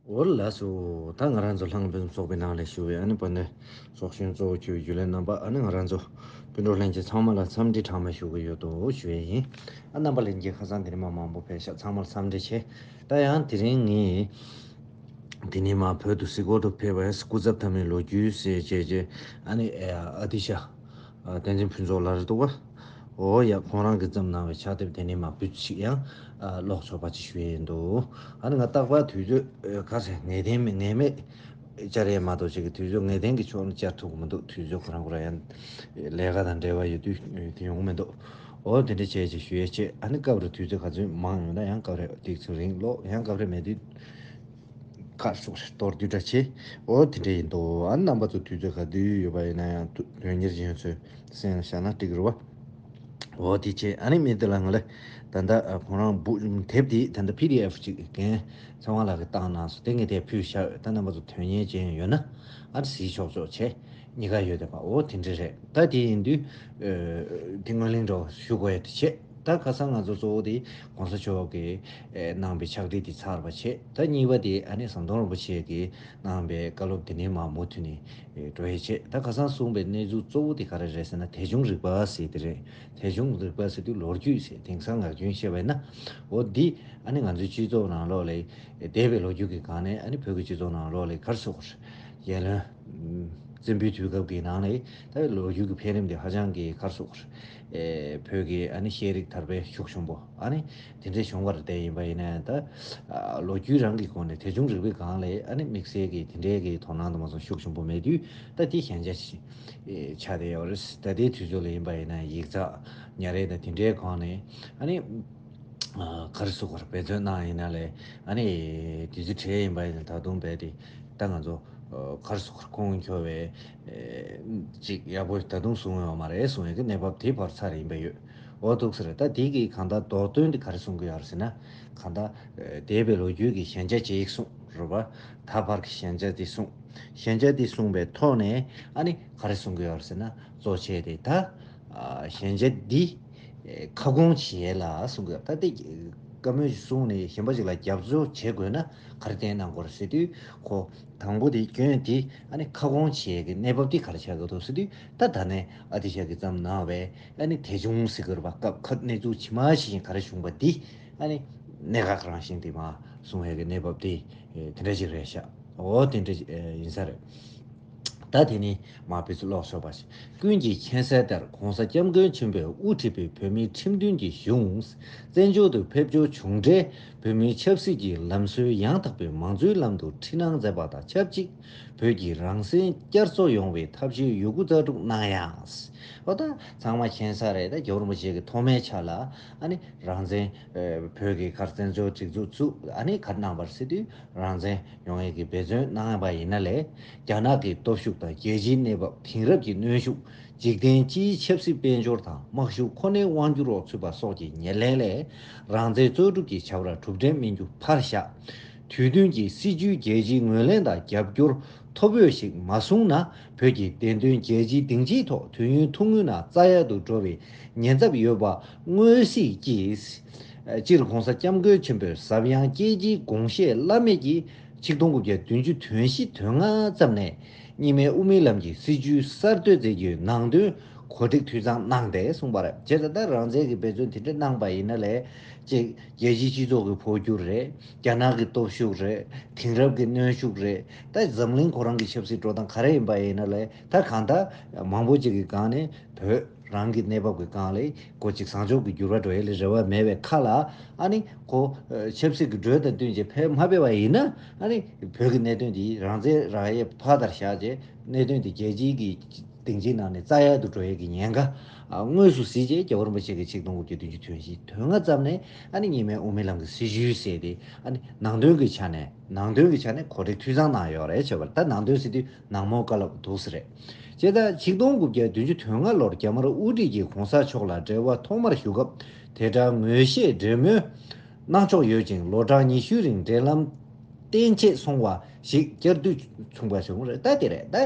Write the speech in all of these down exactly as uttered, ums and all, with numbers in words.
འོ་ལགས་སོ། ད་ང་རང་ཚོ་ལྷང་ཕུན་སུམ་ཚོགས་པའི་ནང་ལ་ཞུགས་པའི་ཨ་ནི་དཔལ་ལྡན་ཚོགས་གཞོན་གཙོ་བོ་གྱུར་པའི་རྒྱུན་ལས་རྣམ་པ། ཨ་ནི་ང་རང་ཚོ་སྤུན་གྲོགས་ལྷན་རྒྱས་ཚང་མ་ལ་འཚམས་འདྲི་གྲངས་མེད་ཞུ་གི་ཡོད་དོ་ཞུ་ཡས་ཡིན། ཨ་རྣམ་པ་ལྷན་རྒྱས་ཁ་སང་དེ་རིང་མ་མང་པོ་ཕེབས་ཤག་ཚང་མར་འཚམས་འདྲི་ཆེ། ད་ཡང་དེ་རིང་ངས་དེ་ནས་མ་བོད་དུ་གཟིགས་སྐོར་དུ་ཕེབས་པའི་སྐུ་ཚབ་མཐའ་མའི་ལོ་རྒྱུས་ཟེར་བྱས་རྗེས་ཨ་ནི་ཨ་ཏི་ཤ་བསྟན་འཛིན་ཕུན་ཚོགས་ལགས་རེད་འདུག་ག་འོ་ཡ། ཁོང་རང་གིས་བརྩམས་གནང་བའི་ཕྱག་དེབ་དེ་ནས་མ་བུ་ཅིག་ཡང་ཀློག་ཆོག་པ་ཅིག་ཞུ་ཡས་ཡིན་འདུག་ཨ་ནི་ང་རྟག་པར་དུས་ཚོད་ག་ཚོད་ངེས་གཏན་མེད་ངེས་མེད་བཅར་ཡས་མ་གཏོགས་ཅིག་གི་དུས་ཚོད་ངེས་གཏན་གྱི་ཕྱོགས་ནས་བཅར་ཐུབ་ཀྱི་མི་འདུག་དུས་ཚོད་ཁོ་རང་ཁོ་རང་ཡང་ལས་ཀ་དང་འབྲེལ་བ་ཡོད་དུས་དེ་ཡོང་གི་མི་འདུག་འོ་དེ་འདྲ་བྱས་ཅིག་ཞུ་ཡས་བྱས། ཨ་ནི་སྐབས་རེ་དུས་ཚོད་ག་ཚོད་མང་ཡོང་ན་ཡང་སྐབས་རེ་ཏོག་ཙམ་རིང་ཀློག་ཡང་སྐབས་རེ་མེད་དུས་ཁ་སོགས་རེ་གཏོར་དུས་འདྲ་ཆེ། འོ་དེ་འདྲ་ཡིན་འདུག་ཨ་རྣམ་པ་ཚོ་དུས་ཚོད་ག་དུས་ཡོད་པ་ཡིན་ན་ཡང་དོན་གཉེར་ཅན་ཚོས་གསན་བཞག་ན་འགྲིག་གི་རེད་བ། འོ་དེ་བྱས། ཨ་ནི་མི་དེ་ལ་ང་ལ་ད་ལྟ་ཁོང་རང་བུ་དེབ་དེ་ད་ལྟ་པི་ཌི་ཨེཕ་ཅིག་རྒན་ཚེ་དབང་ལགས་ཀྱིས་བཏང་གནང་སོང་། དེ་ངས་དེ་ཕུལ་བཞག་ཡོད། ད་རྣམ་པ་ཚོ་དོན་གཉེར་ཅན་ཡོད་ན་ཨ་ནི་གཟིགས་ཆོག་ཆོག་བྱས། གཉིས་ཀ་ཡོད་དེ་པ། འོ་དེ་འདྲ་རེད། ད་དེ་ཡིན་དུས་དེ་སྔོན་གླེང་འདྲ་བོ་ཞུ་དགོས་ཡ་དེ་བྱས། ད་ཁ་སང་ང་ཚོ་གཙོ་བོ་དེ་གོང་ས་མཆོག་གིས་ཨེ་གནང་པའི་ཕྱག་བྲིས་དེ་ཚར་བ་བྱས། ད་གཉིས་པ་དེ་ཨ་ནི་ཟམ་གདོང་རིན་པོ་ཆེ་གིས་གནང་པའི་བཀའ་སློབ་དེ་ནས་མར་མུ་མཐུད་ནས་ཨེ་འགྲོ་ཡས་བྱས། ད་ཁ་སང་གསུངས་པའི་གནས་ཚུལ་གཙོ་བོ་དེ་ག་རེ་རེད་ཟེར་ན། དད་འབྱུང་རིག་པ་ཟེར་དེ་རེད། དད་འབྱུང་རིག་པ་ཟེར་དུས་ལོ་རྒྱུས་ཟེར། དེང་སང་ངག་རྒྱུན་བཤད་པ་ཡིན་ན། འོ་འདི་ཨ་ནི་ང་ཚོའི་སྤྱི་ཚོགས་ནང་ལོགས་ལ་འདས་པའི་ལོ་རྒྱུས་ཀྱི་སྒང་ནས་ཨ་ནི་བོད་ཀྱི་སྤྱི་ཚོགས་ནང་ལོགས་ལ་ག་རེ་ཟེར་དགོས་རེད། ཡར་ལོན་བཙན་པོའི་དུས་སྐབས་ཀྱི་ནང་ནས་ད་ལོ་རྒྱུས་ཀྱི་འཕེལ་རིམ་དེ་ཧ་ཅང་གི་ག་རེ་ཟེར་དགོས་རེད། ཨེ་བོད་ཀྱི་ཨ་ནི་ཤེས་རིག་དར་སྤེལ་ཤུགས་ཆེན་པོ་ཨ་ནི་དེ་འདྲའི་བྱུང་བར་བལྟས་ཡིན་པ་ཡིན་ན་ཡང་། ད་ཨ་ལོ་རྒྱུས་རང་གི་སྒོ་ནས་དད་འབྱུང་རིག་པའི་སྒང་ལ་ཨ་ནི་དམིགས་བསལ་གྱི་དེ་འདྲའི་གི་དོ་སྣང་དུ་མ་སོང་ཤུགས་ཆེན་པོ་མེད་དུས། ད་དེ་ཞན་ཆ་ཞིག་ཨེ་ཆགས་བསྡད་ཡོད་རེད། ད་ལྟའི་དུས་ཚོད་ལ་ཡིན་པ་ཡིན་ན་ཡིག་ཚགས་ཉར་ཡས་དང་དེ་འདྲའི་སྒང་ནས་ཨ་ནི། ཨ་ག་རེ་ཟེར་དགོས་རེད། འབད་བརྩོན་གནང་ཡིན་ན་ལས་ཨ་ནི་དུས་ཚོད་བྲལ་ཡིན་པ་ཡིན་ན། ད་དུང་རྦད་དེ་ད་ང་ཚོ་ཨ་ག་རེ་ཟེར་དགོས་རེད། ཁུངས་འཁྱོལ་བའི་ཨེ་ཅིག་ཡག་པོ་ད་དུང་བཟུང་ཡོད་མ་རེད་གསུང་ཡས་ཀྱི་གནས་བབ་དེ་བར་ཚར་ཡིན་པ་ཡོད། འོ་འདུག་ཟེར། ད་དེ་གི་གང་ལྟར་མདོ་དོན་དེ་ག་རེ་གསུང་གི་ཡོད་རེད་ཟེར་ན། གང་ལྟར་ཨེ་འདས་པའི་ལོ་རྒྱུས་ཀྱི་ཞན་ཆ་ཅིག་གསུངས་རེད་པ། ད་བར་གྱི་ཞན་ཆ་དེ་གསུངས། ཞན་ཆ་དེ་གསུངས་པའི་ཐོག་ནས་ཨ་ནི་ག་རེ་གསུང་གི་ཡོད་རེད་ཟེར་ན། གཙོ་ཆེ་དེ་ད་ཨ་ཞན་ཆ་འདི་ཨེ་ཁ་སྐོང་བྱེད་ཡས་ལ་གསུང་གི་ཡོད། ད་དེ་བཀའ་མོལ་ཞིག་གསུངས་ནས་གཞན་པ་ཞིག་ལ་རྒྱབ་སྐྱོར་བྱེད་དགོས་ན་ག་རེ་བསྟན་གནང་དགོས་རེད་ཟེར་དུས། ཁོ་དང་པོ་དེ་སྐྱོན་དེ་ཨ་ནི་ཁ་སྐོང་བྱེད་ཡས་ཀྱི་གནས་བབ་དེ་ག་རེ་ཆགས་ཀྱི་འདུག་ཟེར་དུས། ད་ད་ནས་ཨ་ཏི་ཤ་གིས་བརྩམས་གནང་བའི་ཨ་ནི་དད་འབྱུང་ཟེར་གྱི་རེད་པ། སྐབས་ཁ་གནས་ཚུལ་ཇི་མ་ཇི་བཞིན་ག་རེ་བྱུང་པ་འདི་ཨ་ནི་གནད་འགག་རང་བཞིན་དེ་མར་གསུང་ཡས་ཀྱི་གནས་བབ་དེ་ཨེ་དེ་འདྲ་ཅིག་རེད་ཤག་འོ་དེ་འདྲ་ཅིག་ཨེ་ཡིན་ས་རེད། ད་དེ་ནི་མ་བུ་ཚོ་ཀློག་ཆོག་པ་ཞིག་ཀུན་གྱིས་མཁྱེན་གསལ་ལྟར་༸གོང་ས་༸སྐྱབས་མགོན་ཆེན་པོས་དབུ་ཁྲིད་པའི་བོད་མིའི་ཁྲིམས་མཐུན་གྱི་གཞུང་བཙན་བྱོལ་དུ་ཕེབས་འབྱོར་བྱུང་འཕྲལ། བོད་མིའི་ཆབ་སྲིད་ཀྱི་ལམ་སྲོལ་ཡང་དག་པའི་མང་གཙོའི་ལམ་དུ་འཁྲིད་གནང་མཛད་པ་དང་ཆབས་ཅིག་བོད་ཀྱི་རང་བཙན་བསྐྱར་གསོ་ཡོང་བའི་ཐབས་ཤེས་ཡོད་རྒུ་ཛ་དྲུག་གནང་ཡང་། འོ་ད་ཚང་མ་མཁྱེན་གསལ་རེད། ད་རྒྱལ་བ་རིན་པོ་ཆེ་གི་ཐོག་མའི་ཆ་ལ་ཨ་ནི་རང་བཙན་ཨེ་བོད་ཀྱི་ག་རེ་བཙན་བྱོལ་སྒྲིག་འཛུགས་བཙུགས། ཨ་ནི་ག་རེ་གནང་བ་རེད་ཟེར་དུས། རང་བཙན་ཡོང་ཡས་ཀྱི་འབད་བརྩོན་གནང་པ་ཡིན་ན་ལས། རྒྱ་ནག་གི་སྟོབས་ཤུགས་དང་རྒྱལ་སྤྱིའི་གནས་བབ། དེང་རབས་ཀྱི་གནོན་ཤུགས། འཇིག་རྟེན་སྤྱིའི་ཆབ་སྲིད་དཔལ་འབྱོར་དང་དམག་ཤུགས་ཁོ་ནའི་དབང་སྒྱུར་འོག་ཚུད་པ་སོགས་ཀྱི་ཉེར་ལེན་ལས། རང་བཙན་རྩོད་སྒྲུབ་ཀྱི་བྱ་བར་གྲུབ་འབྲས་སྨིན་རྒྱུ་ཕར་བཞག་དུས་མཐུན་གྱི་སྲིད་བྱུས་རྒྱལ་སྤྱིའི་ངོས་ལེན་དང་རྒྱབ་སྐྱོར་མཐོ་པོས་ཤིག་མ་བཟུང་ན། བོད་ཀྱི་བདེན་དོན་རྒྱལ་སྤྱིའི་སྡིངས་ཆའི་ཐོག་དུས་ཡུན་ཐུང་ངུའི་ནང་རྩ་ཡལ་དུ་འགྲོ་བའི་ཉེན་ཚབས་ཡོད་པ་མངོན་གཟིགས་ཀྱིས། སྤྱིར་༸གོང་ས་༸སྐྱབས་མགོན་ཆེན་པོས་ཟབ་ཡངས་སྐད་ཆའི་དགོངས་བཞེད་བླ་མེད་ཀྱིས་ཆིག་སྟོང་དགུ་བརྒྱ་བདུན་ཅུ་དོན་བཞི་དོན་ལྔ་ཙམ་ནས་གཉིས་སྨན་དབུ་མའི་ལམ་གྱི་སྲིད་བྱུས་གསར་གཏོད་མཛད་རྒྱུའི་ནང་དོན་གོ་སྒྲིག་འཐུས་ཚང་གནང་སྟེ་གསུངས་པ་རེད། བྱས་ཙང་ད་རང་བཙན་གྱི་འབད་བརྩོན་དེ་འདྲ་གནང་པ་ཡིན་ན་ལས་ཅིག་རྒྱལ་སྤྱིའི་སྤྱི་ཚོགས་ཀྱི་འཕོ་འགྱུར་རེད། རྒྱ་ནག་གི་སྟོབས་ཤུགས་རེད། དེང་རབས་ཀྱི་གནོན་ཤུགས་རེད། ད་འཛམ་གླིང་ཁོ་རང་གི་ཆབ་སྲིད་འགྲོ་སྟངས་ག་རེ་ཡིན་པ་ཡིན་ན་ལས། ད་གང་ལྟར་མང་པོ་ཅིག་གི་སྒང་ནས་བོད་རང་གི་གནས་བབ་ཀྱི་སྒང་ལས་སྒོ་གཅིག་བཟང་ཕྱོགས་ཀྱི་འགྱུར་བ་འགྲོ་ཡས་ལ་རེ་བ་མེད་པའི་ཁ་ལ། ཨ་ནི་ཁོ་ཆབ་སྲིད་ཀྱི་འགྲོས་དང་བསྟུན་བྱས་ཕེབས་མ་ཕེབས་པ་ཡིན་ན། ཨ་ནི་བོད་ཀྱི་གནད་དོན་འདི་རང་བཙན་རག་ཡས་ཕར་ལྟར་བཞག་བྱས། གནད་དོན་འདི་རྒྱལ་སྤྱིའི་གི་སྡིངས་ཆའི་ནང་ནས་རྩ་ཡལ་དུ་འགྲོ་ཡས་ཀྱི་ཉེན་ཁ་ཨ་དངོས་སུ་གཟིགས་བྱས། རྒྱལ་བ་རིན་པོ་ཆེ་གིས་ཆིག་སྟོང་དགུ་བརྒྱ་བདུན་ཅུ་དོན་བཞི་དོན་ལྔ་ཙམ་ནས་ཨ་ནི་གཉིས་སྨན་དབུ་མའི་ལམ་གྱི་སྲིད་བྱུས་ཟེར་ཏེ། ཨ་ནི་ནང་དོན་གྱི་ཆ་ནས་ནང་དོན་གྱི་ཆ་ནས་གོ་སྒྲིག་འཐུས་ཚང་གནང་ཡོད་རེད། བྱས་པར་ད་ནང་དོན་ཟེར་དུས་ནང་མོལ་བཀའ་སློབ་འདུག་ཟེར་རེད། བྱས་ཙང་ཆིག་སྟོང་དགུ་བརྒྱ་བདུན་ཅུ་དོན་ལྔ་ལོར་རྒྱ་དམར་དབུ་ཁྲིད་ཀྱིས་༸གོང་ས་མཆོག་ལ་འབྲེལ་བ་ཐོག་མར་ཞུ་སྐབས། དེ་འདྲ་ངོས་བཞེས་འབྲེལ་མོལ་གནང་ཕྱོགས་ཡོད་ཅིང་། ལོ་གྲངས་ཉི་ཤུའི་རིང་འབྲེལ་ལམ་བརྟན་ཆད་སོང་བ་ཞིག་བསྐྱར་ཟློས་མཚུངས་པ་བྱུང་རེད། ད་དེ་རེད། ད་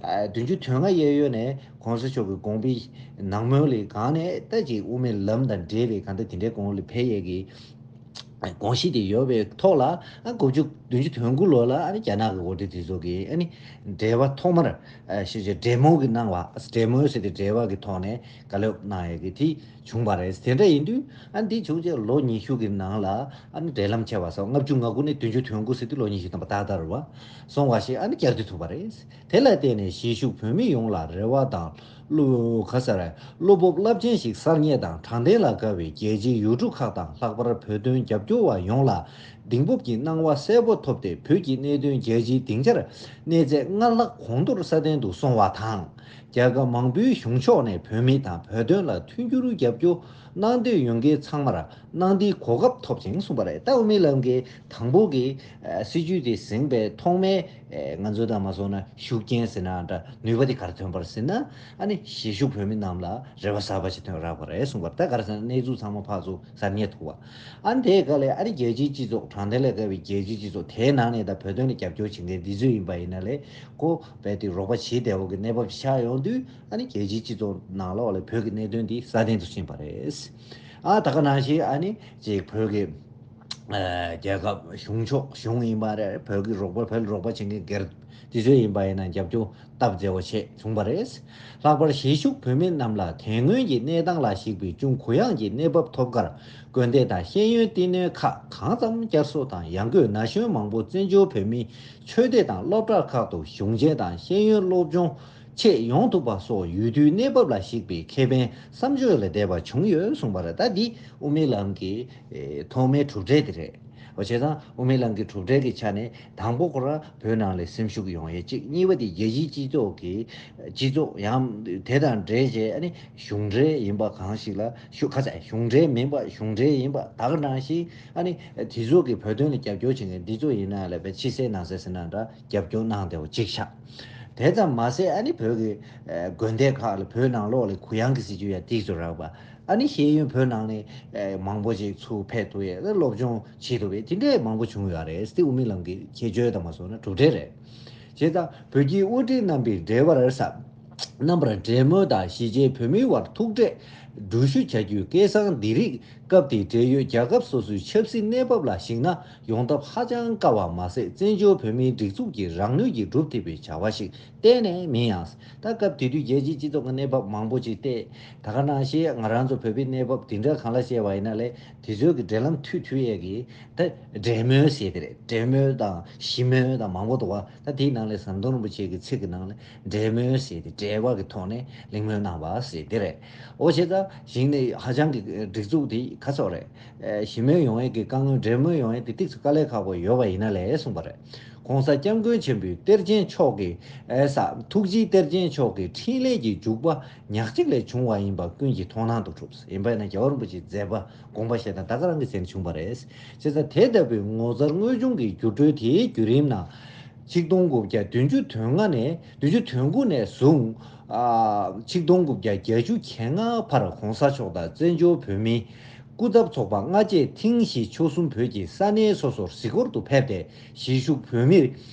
ཨ་བདུན་ཅུ་དོན་ལྔ་གཡས་གཡོན་ནས་༸གོང་ས་མཆོག་གི་དགོངས་པའི་ནང་མོལ་ལས་སྒང་ནས། ད་ཅིག་དབུ་མའི་ལམ་དང་འབྲེལ་བའི་གང་ལྟར་དེ་འདྲའི་དགོངས་ལ་ཕེབས་ཡས་ཀྱི་དགོངས་གཞི་དེ་ཡོད་པའི་ཐོག་ལ། ཨ་དགུ་བཅུ་ བདུན་ཅུ་དོན་དགུ་ལོ་ལ་ཨ་ནི་རྒྱ་ནག་གི་འགོ་ཁྲིད་དེ་ཚོ་གིས་ཨ་ནི་འབྲེལ་བ་ཐོག་མར་ཨ་ཞེས་བྱ་འབྲེལ་མོལ་གྱི་གནང་བ། འབྲེལ་མོལ་ཟེར་ཏེ་འབྲེལ་བ་གི་ཐོག་ནས་བཀའ་སློབ་གནང་ཡས་ཀྱི་དེ་བྱུང་བ་རེད། དེ་འདྲ་ཡིན་དུས་ཨ་ནི་དེ་བྱུང་རྗེས་ལོ་ཉི་ཤུ་གི་ནང་ལ་ཨ་ནི་འབྲེལ་ལམ་ཆད་པ་སོགས། ལྔ་བཅུ་ང་དགུ་ནས་བདུན་ཅུ་དོན་དགུ་ཟེར་དུས་ལོ་ཉི་ཤུ་ཐམ་པ་ཏག་ཏག་རེད་བ། སོང་བ་ཞིག་ཨ་ནི་བསྐྱར་ཟློས་ཐུབ་པ་རེད། དེ་ལ་བརྟེན་ནས་གཞིས་བཞུགས་བོད་མི་ཡོངས་ལ་རེ་བ་དང་། བློ་ག་ས་རེད། བློ་སྤོབས་རླབས་ཆེན་ཞིག་གསར་རྙེད་དང་། དྲང་བདེན་ལ་དགའ་བའི་རྒྱལ་སྤྱིའི་ཡུལ་གྲུ་ཁག་དང་། ལྷག་པར་བོད་དོན་རྒྱབ་སྐྱོར་བ་ཡོངས་ལ་གདེང་སྤོབས་ཀྱི་སྣང་བ་གསལ་པོ་ཐོབ་སྟེ། བོད་ཀྱི་གནད་དོན་རྒྱལ་སྤྱིའི་སྡིངས་ཆར་གནས་ཚད་སྔར་ལྷག་གོང་མཐོར་སྲ་བརྟན་དུ་སོང་བ་དང་། རྒྱལ་ཁབ་མང་པོའི་གཞུང་ཕྱོགས་ནས་བོད་མི་དང་བོད་དོན་ལ་མཐུན་འགྱུར་རྒྱབ་སྐྱོར་གནང་འདོད་ཡོད་མཁན་ཚང་མར་གནང་བདེའི་གོ་སྐབས་ཐོབ་ཅིང་གསུངས་པ་རེད། ད་དབུ་མའི་ལམ་གྱི་དང་པོ་གི་ཨ་སྲིད་བྱུས་དེ་ཟིན་པའི་ཐོག་མའི་ཨ་ང་ཚོ་དང་མ་སོང་ན་ཤུགས་རྐྱེན་ཟེར་ན་འདྲ། ནུས་པ་དེ་ག་རེ་ཐོན་པ་རེད་ཟེར་ན། ཨ་ནི་གཞིས་བཞུགས་བོད་མི་རྣམས་ལ་རེ་བ་གསར་པ་ཞིག་ཐོན་རག་པ་རེད་གསུངས་པ་རེད། ད་ག་རེ་ཟེར་ན་གནས་ཚུལ་ཚང་མ་ཕར་ཚུར་གསར་རྙེད་ཐུབ་པ། ཨ་ནི་དེའི་སྐབས་ལ་ཨ་ནི་རྒྱལ་སྤྱིའི་སྤྱི་ཚོགས། དྲང་བདེན་ལ་དགའ་བའི་རྒྱལ་སྤྱིའི་སྤྱི་ཚོགས་དེའི་ནང་ནས་ད་བོད་དོན་ལ་རྒྱབ་སྐྱོར་བྱེད་མཁན་འདི་ཚོ་ཡིན་པ་ཡིན་ན་ལས་ཁོ་རྦད་དེ་རོགས་པ་བྱེད་བདེ་བོ་གི་གནས་བབ་ཅིག་ཆགས་ཡོང་དུས། ཨ་ནི་རྒྱལ་སྤྱིའི་སྤྱི་ཚོགས་ནང་ལོགས་ལ་བོད་ཀྱི་གནད་དོན་འདི་སྲ་བརྟན་དུ་ཕྱིན་པ་རེད། ཨ་ད་ག་ནང་བཞིན་ཨ་ནི་ཅིག་བོད་ཀྱི་ཨ་རྒྱལ་ཁབ་གཞུང་ཕྱོགས། གཞུང་ཡིན་པ་རེད། བོད་ཀྱི་རོགས་པ། བོད་ལ་རོགས་པ་བྱེད་མཁན་སྒེར་དེ་ཚོ་ཡིན་པ་ཡིན་ན་རྒྱབ་སྐྱོར་སྟབས་མཛེས་པོ་བྱས་བྱུང་བ་རེད། ལྷག་པར་གཞིས་བཞུགས་བོད་མི་རྣམས་ལ་དེ་སྔོན་གྱི་གནས་སྟངས་ལ་གཞིགས་པའི་ཅུང་གུ་ཡངས་ཀྱི་གནས་བབ་ཐོབ་ཁར། དགོན་སྡེ་དང་ཤེས་ཡོན་བསྟི་གནས་ཁག་གང་ཙམ་བསྐྱར་གསོ་དང་། ཡང་སྒོས་ན་གཞོན་མང་པོ་བཙན་བྱོལ་བོད་མིའི་ཆོས་སྡེ་དང་སློབ་གྲྭ་ཁག་ཏུ་གཞུང་ཆེན་དང་ཤེས་ཡོན་སློབ་སྦྱོང་ཆེད་ཡོང་ཐུབ་པ་སོགས་ཡུལ་དུས་གནས་བབ་ལ་གཞིགས་པའི་ཁེ་ཕན་བསམ་བརྗོད་ལས་འདས་པ་བྱུང་ཡོད་གསུངས་པ་རེད། ད་འདི་དབུ་མའི་ལམ་གྱི་ཨེ་ཐོག་མའི་གྲུབ་འབྲས་དེ་རེད། འོ་བྱས་ཙང་དབུ་མའི་ལམ་གྱི་གྲུབ་འབྲས་ཀྱི་ཆ་ནས་དང་པོ་ཁོ་རང་བོད་ནང་ལ་སེམས་ཤུགས་ཡོང་ཡས་གཅིག། གཉིས་པ་དེ་རྒྱལ་སྤྱིའི་སྤྱི་ཚོགས་ཀྱི་སྤྱི་ཚོགས་ཡང་དེ་དང་འབྲེལ་བྱས། ཨ་ནི་གཞུང་འབྲེལ་ཡིན་པ་གང་ཞིག་ལ་ཞུ། ཁ་ཚ་གཞུང་འབྲེལ་མིན་པ་གཞུང་འབྲེལ་ཡིན་པ། ད་ག་ནང་བཞིན་ཨ་ནི་དེ་ཚོ་གི་བོད་དོན་ལ་རྒྱབ་སྐྱོར་བྱེད་མཁན་འདི་ཚོ་ཡིན་ན་ལས་པའི་ཕྱི་གསལ་ནང་གསལ་ཟེར་ན་འདྲ། རྒྱབ་སྐྱོར་གནང་བདེ་བོ་གཅིག་ཆགས། དེ་ཙམ་མ་ཟད་ཨ་ནི་བོད་ཀྱི་ཨ་དགོན་སྡེ་ཁག་ལ་བོད་ནང་ལོགས་ལ་གུ་ཡངས་ཀྱི་སྲིད་བྱུས་ཡ་ཏིག་ཙམ་རག་པ། ཨ་ནི་ཤེས་ཡོན་བོད་ནང་ནས་ཨ་མང་པོ་ཅིག་ཚུར་ཕེབས་ཐུབ་ཡས། སློབ་སྦྱོང་བྱེད་ཐུབ་ཡས་དེ་འདྲས་མང་པོ་བྱུང་ཡོད་རེད། དེ་དབུ་མའི་ལམ་གྱི་ཁྱད་ཆོས་དང་མ་སོང་ན་གྲུབ་འབྲས་རེད། བྱས་ཙང་བོད་ཀྱི་དབུ་ཁྲིད་རྣམ་པའི་འབྲེལ་བར་ས། རྣམ་པར་འབྲེལ་མོལ་དང་གཞིས་བྱེས་བོད་མིའི་དབར་ཐུག་འཕྲད་འགྲུལ་བཞུད་བྱ་རྒྱུའི་སྐལ་བཟང་འདི་རིགས་སྐབས་དེའི་འབྲེལ་ཡོད་རྒྱལ་ཁབ་སོ་སོའི་ཆབ་སྲིད་གནས་བབ་ལ་གཞིགས་ན་ཡོང་ཐབས་ཧ་ཅང་དཀའ་བ་མ་ཟད། བཙན་བྱོལ་བོད་མིའི་སྒྲིག་འཛུགས་ཀྱིས་རང་ནུས་ཀྱིས་སྒྲུབ་ཐུབ་པའི་བྱ་བ་ཞིག་གཏན་ནས་མིན་ཡང་། ད་སྐབས་དེ་དུས་རྒྱལ་སྤྱིའི་སྤྱི་ཚོགས་ཀྱི་གནས་བབ་མང་པོ་ཅིག་བལྟས། ད་ག་ནང་བཞིན་ང་རང་ཚོ་བོད་པའི་གནས་བབ་དེ་འདྲ་གང་ལ་བཤད་པ་ཡིན་ན་ལས། དེ་ཚོའི་གི་འབྲེལ་ལམ་མཐུད་ཐུབ་ཡས་ཀྱི་ད་འབྲེལ་མོལ་ཟེར་དེ་རེད། འབྲེལ་མོལ་དང་ཞི་མོལ་དང་མང་པོ་འདུག་བ། ད་དེའི་ནང་ལས་ཟམ་གདོང་རིན་པོ་ཆེ་གི་ཚིག་གི་ནང་ལས་འབྲེལ་མོལ་ཟེར་དེ་འབྲེལ་བ་གི་ཐོག་ནས་གླེང་མོལ་གནང་བ་ཟེར་དེ་རེད། འོ་བྱས་ཙང་གཞི་ནས་ཧ་ཅང་གི་སྒྲིག་འཛུགས་དེ་ག་ཚོད་རེད། ཨེ་ཞི་མོལ་ཡོང་ཡས་ཀྱི་དཀའ་ངལ། འབྲེལ་མོལ་ཡོང་ཡས་དེ་ཏིག་ཙམ་དཀའ་ལས་ཁག་པོ་ཡོད་པ་ཡིན་ན་ལས་གསུངས་པ་རེད། ༸གོང་ས་༸སྐྱབས་མགོན་ཆེན་པོའི་གཏེར་ཆེན་མཆོག་གི་ཨེ་ས། ཐུགས་རྗེའི་གཏེར་ཆེན་མཆོག་གི་འཕྲིན་ལས་ཀྱི་འཇུག་པ་ཉག་གཅིག་ལས་བྱུང་བ་ཡིན་པ་ཀུན་གྱིས་མཐོང་སྣང་དུ་གྲུབ། ཡིན་པས་ན་རྒྱལ་བ་རིན་པོ་ཆེའི་མཛད་པ་དགོངས་པ་བཞེས་དང་ད་ག་རང་གི་ཚེ་ནས་བྱུང་བ་རེད། བྱས་ཙང་དེ་ལྟ་བུའི་ངོ་མཚར་དངོས་བྱུང་གི་འགྱུར་འགྲོས་དེའི་བརྒྱུད་རིམ་ནང་། ཆིག་སྟོང་དགུ་བརྒྱ་བདུན་ཅུ་དོན་ལྔ་ནས་བདུན་ཅུ་དོན་དགུ་ནས་བཟུང་། ཨ་ཆིག་སྟོང་དགུ་བརྒྱ་བརྒྱད་ཅུ་གྱ་ལྔ་བར་༸གོང་ས་མཆོག་དང་བཙན་བྱོལ་བོད་མིའི་སྐུ་ཚབ་ཚོགས་པ་སྔ་རྗེས་ཐེངས་བཞི་ཆོལ་གསུམ་བོད་ཀྱི་ས་གནས་སོ་སོར་གཟིགས་སྐོར་དུ་ཕེབས་ཏེ། གཞིས་བཞུགས་བོད་མིར་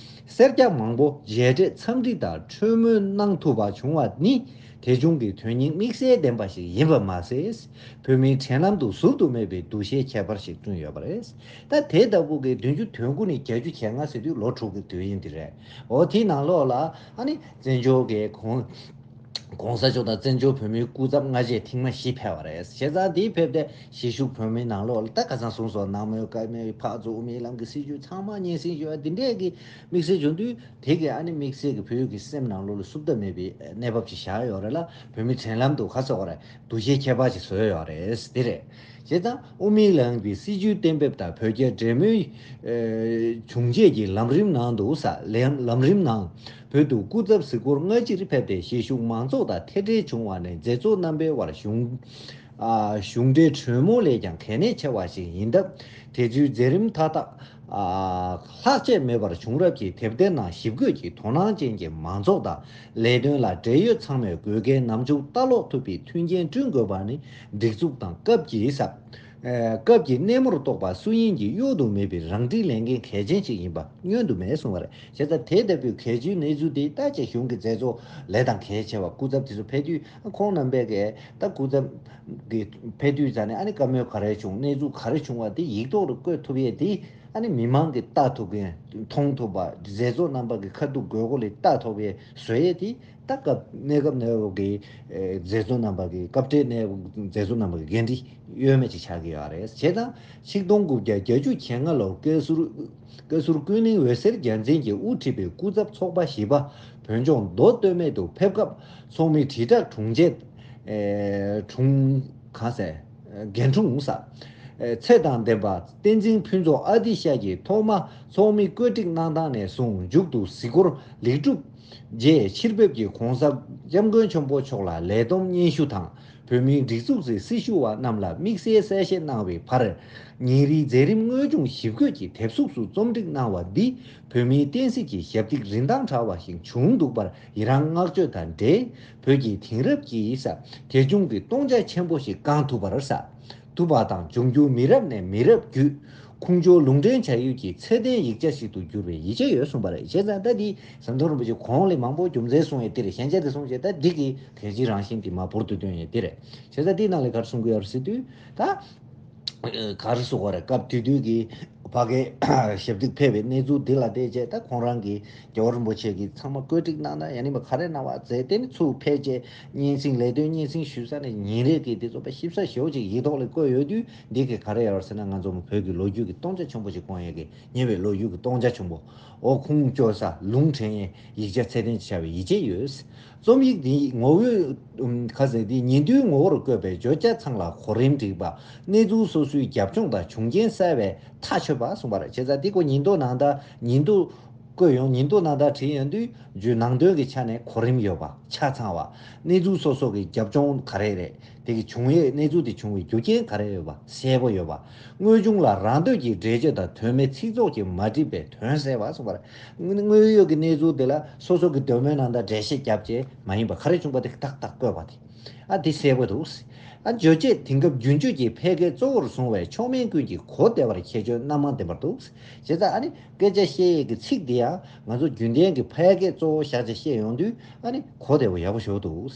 སེར་སྐྱ་མང་པོ་མཇལ་འཕྲད་འཚམས་འདྲི་དང་གྲོས་མོལ་གནང་ཐུབ་པ་བྱུང་བ་ནི། དེ་བྱུང་གི་དོན་སྙིང་དམིགས་བསལ་ལྡན་པ་ཞིག་ཡིན་པ་མ་ཟད། བོད་མིའི་འབྲེལ་ལམ་དུ་ཟུར་དུ་མེད་པའི་འདུ་ཤེས་ཁྱད་པར་ཞིག་བསྐྲུན་ཡོད་པ་རེད། ད་དེ་ལྟ་བུ་གི་བདུན་ཅུ་དོན་དགུ་ནས་བརྒྱད་ཅུ་གྱ་ལྔ་ཟེར་དུས་ལོ་དྲུག་གི་དུས་ཡུན་དེ་རེད། འོ་དེའི་ནང་ལོགས་ལ་ཨ་ནི་བཙན་བྱོལ་གྱི་གོང་༸གོང་ས་མཆོག་དང་བཙན་བྱོལ་བོད་མིའི་སྐུ་ཚབ་སྔ་རྗེས་ཐེངས་མ་བཞི་ཕེབས་པ་རེད། བྱས་ཙང་དེའི་ཕེབས་ཏེ་གཞིས་བཞུགས་བོད་མིའི་ནང་ལོགས་ལ་ད་ཁ་སང་གསུངས་སོང་། ནང་མོལ་བཀའ་མོལ་ཕར་ཚུར་དབུ་མའི་ལམ་གྱི་སྲིད་བྱུས་ཚང་མ་སྙན་སེང་ཞུ་བ་འདི་འདྲས་ཀྱི་དམིགས་བསལ་བྱུང་དུས། དེ་གི་ཨ་ནི་དམིགས་བསལ་གྱི་བོད་ཀྱི་སེམས་ནང་ལོགས་ལ་བསུབ་ཐབས་མེད་པའི་གནས་བབ་ཅིག་བཞག་ཡོད་རེད་ལ། བོད་མི་འབྲེལ་ལམ་དུ་ཁ་ཚོགས་རེད། འདུ་ཤེས་ཁྱད་པར་ཅིག་བཟོས་ཡོད་རེད། དེ་རེད། བྱས་ཙང་དབུ་མའི་ལམ་གྱི་སྲིད་བྱུས་གཏན་འབེབས་དང་བོད་རྒྱ་འབྲེལ་མོལ་ཨེ་བྱུང་རྗེས་ཀྱི་ལམ་རིམ་ནང་དུ་ས་ལམ་ལམ་རིམ་ནང་བོད་དུ་སྐུ་ཚབ་གཟིགས་སྐོར་སྔ་ཕྱིར་ཕེབས་ཏེ་གཞིས་བཞུགས་མང་ཚོགས་དང་ཐད་འབྲེལ་བྱུང་བ་ནི་མཛད་གཙོ་རྣམ་པའི་དབར་གཞུང་ཨ་གཞུང་འབྲེལ་གྲོས་མོལ་ལས་ཀྱང་གལ་གནད་ཆེ་བ་ཞིག་ཡིན་སྟབས། དེ་ཚོའི་མཛད་རིམ་མཐའ་དག་ཨ་ལྷག་ཆད་མེད་པར་བྱུང་རབས་ཀྱི་དེབ་ཐེར་ནང་ཞིབ་འགོད་ཀྱིས་དོ་སྣང་ཅན་གྱི་མང་ཚོགས་དང་ལས་དོན་ལ་འབྲེལ་ཡོད་ཚང་མས་དགོས་གལ་ནམ་བྱུང་ལྟ་ཀློག་ཐུབ་པའི་མཐུན་རྐྱེན་བསྐྲུན་དགོས་པ་ནི་སྒྲིག་འཛུགས་དང་སྐབས་ཀྱི་ས་ཨ་སྐབས་ཀྱི་གནས་མོར་གཏོགས་པ་སུ་ཡིན་གྱི་གཡོལ་དུ་མེད་པའི་རང་འཁྲིའི་ལས་འགན་གལ་ཆེན་ཞིག་ཡིན་པ་བསྙོན་དུ་མེད་གསུངས་པ་རེད། བྱས་ཙང་དེ་ལྟ་བུའི་གལ་ཆེའི་གནས་ཚུལ་དེ་ད་ཅིག་གཞུང་གི་མཛད་གཙོ་ལས་དང་གལ་ཆེ་བ་སྐུ་ཚབ་དེ་ཚོ་ཕེབས་དུས། ཁོང་རྣམ་པས་ཀྱི་ད་སྐུ་ཚབ་གི་ཕེབས་དུས་ཙ་ནས་ཨ་ནི་བཀའ་མོལ་ག་རེ་བྱུང་། གནས་ཚུལ་ག་རེ་བྱུང་བ་དེ་ཡིག་ཐོག་ཏུ་བཀོད་ཐུབ་ཡས་དེ་ ཨ་ནི་མི་མང་གིས་ལྟ་ཐུབ་མཁན་མཐོང་ཐུབ་པ། མཛད་གཙོ་རྣམ་པ་གི་ཁ་ཐུག་དགོས་མཁོ་ལས་ལྟ་ཐུབ་པའི་བཟོ་ཡས་དེ་ད་སྐབས་གནས་སྐབས་གནས་བབ་ཀྱི་ཨེ་མཛད་གཙོ་རྣམ་པ་གི་སྐབས་འཕྲལ་གནས་བབ་མཛད་གཙོ་རྣམ་པ་གི་འགན་འཁྲི་གཡོལ་མེད་ཅིག་ཆགས་ཀྱི་ཡོད་རེད། བྱས་ཙང་ཆིག་སྟོང་དགུ་བརྒྱ་བརྒྱད་ཅུ་གྱ་ལྔ་ལོར་བཀའ་ཟུར་བཀའ་ཟུར་ཀུན་གླེང་འོད་ཟེར་རྒྱལ་མཚན་གྱིས་དབུ་ཁྲིད་པའི་སྐུ་ཚབ་ཚོགས་པ་བཞི་པ་བོད་ལྗོངས་མདོ་སྟོད་སྨད་དུ་ཕེབས་སྐབས་ཚོགས་མི་དྲིལ་བསྒྲགས་དྲུང་ཆེ། ཨེ་དྲུང་གང་ཟེར། རྒན་དྲུང་ས། ཨེ་ཚེ་དང་ལྡན་པ་བསྟན་འཛིན་ཕུན་ཚོགས་ཨ་ཏི་ཤ་གིས་ཐོག་མ་ཚོགས་མི་བཀོད་སྒྲིག་གནང་སྟངས་ནས་བཟུང་མཇུག་ཏུ་གཟིགས་སྐོར་ལེགས་གྲུབ་རྗེས་ཕྱིར་ཕེབས་ཀྱིས་༸གོང་ས་༸སྐྱབས་མགོན་ཆེན་པོ་མཆོག་ལ་ལས་བསྡོམས་སྙན་ཞུ་དང་བོད་མིའི་སྒྲིག་འཛུགས་ཀྱི་སྲི་ཞུ་བ་རྣམས་ལ་དམིགས་བསལ་གསལ་བཤད་གནང་བའི་བར། ཉིན་རེའི་མཛད་རིམ་དངོས་བྱུང་ཞིབ་འགོད་ཀྱི་དེབ་གཟུགས་སུ་རྩོམ་སྒྲིག་གནང་བ་འདི་བོད་མིའི་བསྟན་སྲིད་ཀྱི་ཞབས་འདེགས་རིན་ཐང་བྲལ་བ་ཞིག་བྱུང་འདུག་པར་ཡི་རངས་བསྔགས་བརྗོད་དང་འབྲེལ། བོད་ཀྱི་དེང་རབས་ཀྱི་ས་དེ་བྱུང་གི་སྟོང་ཆ་ཆེན་པོ་ཞིག་བསྐང་ཐུབ་པར་ས་ཐུབ་པ་དང་། འབྱུང་འགྱུར་མི་རབས་ནས་མི་རབས་བརྒྱུད་ཁུངས་འཁྱོལ་ལུང་འདྲེན་བྱ་ཡུལ་གྱི་ཚད་ལྡན་ཡིག་ཆ་ཞིག་ཏུ་འགྱུར་བའི་ཡིད་ཆེས་ཡོད་གསུངས་པ་རེད། བྱས་ཙང་ད་འདི་ཟམ་གདོང་རིན་པོ་ཆེ་གོང་ལས་མང་པོ་རྒྱུ་མཚན་གསུངས་ཡོད་དེ་རེད། ཞན་ཆ་དེ་གསུངས་བྱས་ད་འདི་གི་གལ་ཆེའི་རང་བཞིན་དེ་མ་བོར་དུ་བཏོན་ཡོད་དེ་རེད། བྱས་ཙང་དེའི་ནང་ལས་ག་རེ་གསུང་གི་ཡོད་རེད་ཟེར་དུས་ད། ག་རེ་ཟེར་དགོས་རེད། སྐབས་དེ་དུས་ཀྱི་ཕ་གའི་ཞབས་འདེགས་ཕེབས་པའི་གནས་ཚུལ་འདི་ལ་བལྟས་རྗེས་ད་ཁོང་རང་གིས་རྒྱལ་བ་རིན་པོ་ཆེ་གིས་ཚང་མ་བཀོད་སྒྲིག་གནང་ན་ཡང་ནི་མ་ག་རེ་གནང་བ་མཛད། དེ་ནི་ཚུར་ཕེབས་རྗེས་སྙན་སེང་ལས་དོན་སྙན་སེང་ཞུས་ས་ནས་ཉིན་རེ་གི་དེ་ཚོ་པ་ཞིབ་ས་ཞེ་པོ་ཅིག་ཡིག་ཐོག་ལ་བཀོད་ཡོད་དུས་འདི་གི་ག་རེ་ཡོད་ཟེར་ན་ང་ཚོ་བོད་ཀྱི་ལོ་རྒྱུས་ཀྱི་སྟོང་ཆ་ཆེན་པོ་ཞིག་བསྐང་ཡས་ཀྱི་ཉེ་བའི་ལོ་རྒྱུས་ཀྱི་སྟོང་ཆ་ཆེན་པོ། འོ་ཁུངས་བཅོལ་ས་ལུང་དྲན་ཡས་ཡིག་ཆ་ཚད་ལྡན་ཅིག་ཆགས་པའི་ཡིད་ཆེས་ཡོད། རྩོམ་ཡིག་འདིའི་ངོ་བོའི་ཁ་ཟེར་འདི་ཉིན་ཐོའི་ངོ་བོར་བཀོད་པའི་བརྗོད་བྱ་ཚང་ལ་གོ་རིམ་བསྒྲིགས་པ། གནས་ཚུལ་སོ་སོའི་རྒྱབ་ལྗོངས་དང་བྱུང་རྐྱེན་གསལ་བས་ཐག་ཆོད་པ་གསུངས་པ་རེད། བྱས་ཙང་འདི་ཁོ་ཉིན་ཐོ་ནང་ད་ཉིན་ཐོ་བཀོད་ཡོང་། ཉིན་ཐོ་ནང་ད་བྲིས་ཡོང་དུས་རྒྱུ་ནང་དོན་གྱི་ཆ་ནས་གོ་རིམ་ཡོད་པ། ཆ་ཚང་བ། གནས་ཚུལ་སོ་སོ་གི་རྒྱབ་ལྗོངས་ག་རེ་རེད། དེ་གི་བྱུང་ཡས་གནས་ཚུལ་དེ་བྱུང་བའི་རྒྱུ་རྐྱེན་ག་རེ་ཡོད་པ་གསལ་པོ་ཡོད་པ། དངོས་བྱུང་ལ་རང་འདོད་ཀྱི་འགྲེལ་བརྗོད་དང་དོན་མེད་ཚིག་རྫོགས་ཀྱིས་མ་འགྲིག་པའི་དོན་གསལ་བ་གསུངས་པ་རེད། དངོས་ཡོད་ཀྱི་གནས་ཚུལ་དེ་ལ་སོ་སོ་གི་འདོད་མོས་ནང་དང་འགྲེལ་བཤད་བརྒྱབ་རྗེས་མ་ཡིན་པ་ག་རེ་བྱུང་པ་དེ་ཏག་ཏག་བཀོད་པ་དེ། ཨ་དེ་གསལ་པོ་འདུག་ཨ་བརྗོད་བྱེད་དེང་སྐབས་རྒྱུན་སྤྱོད་ཀྱི་ཕལ་སྐད་གཙོ་བོར་བཟུང་བའི་མཆོག་དམན་ཀུན་གྱི་གོ་བདེ་བར་ཁྱད་ཆོས་རྣམ་མང་ལྡན་པར་འདུག་བྱས་ཙང་ཨ་ནི་སྐད་ཆ་བཤད་ཡས་ཀྱི་ཚིག་འདི་ཡང་ང་ཚོ་རྒྱུན་ལྡན་གྱི་ཕལ་སྐད་གཙོ་བོ་བཞག་བྱས་བཤད་ཡོང་དུས་ཨ་ནི་གོ་བདེ་བོ་ཡག་པོ་ཞེ་པོ་འདུག་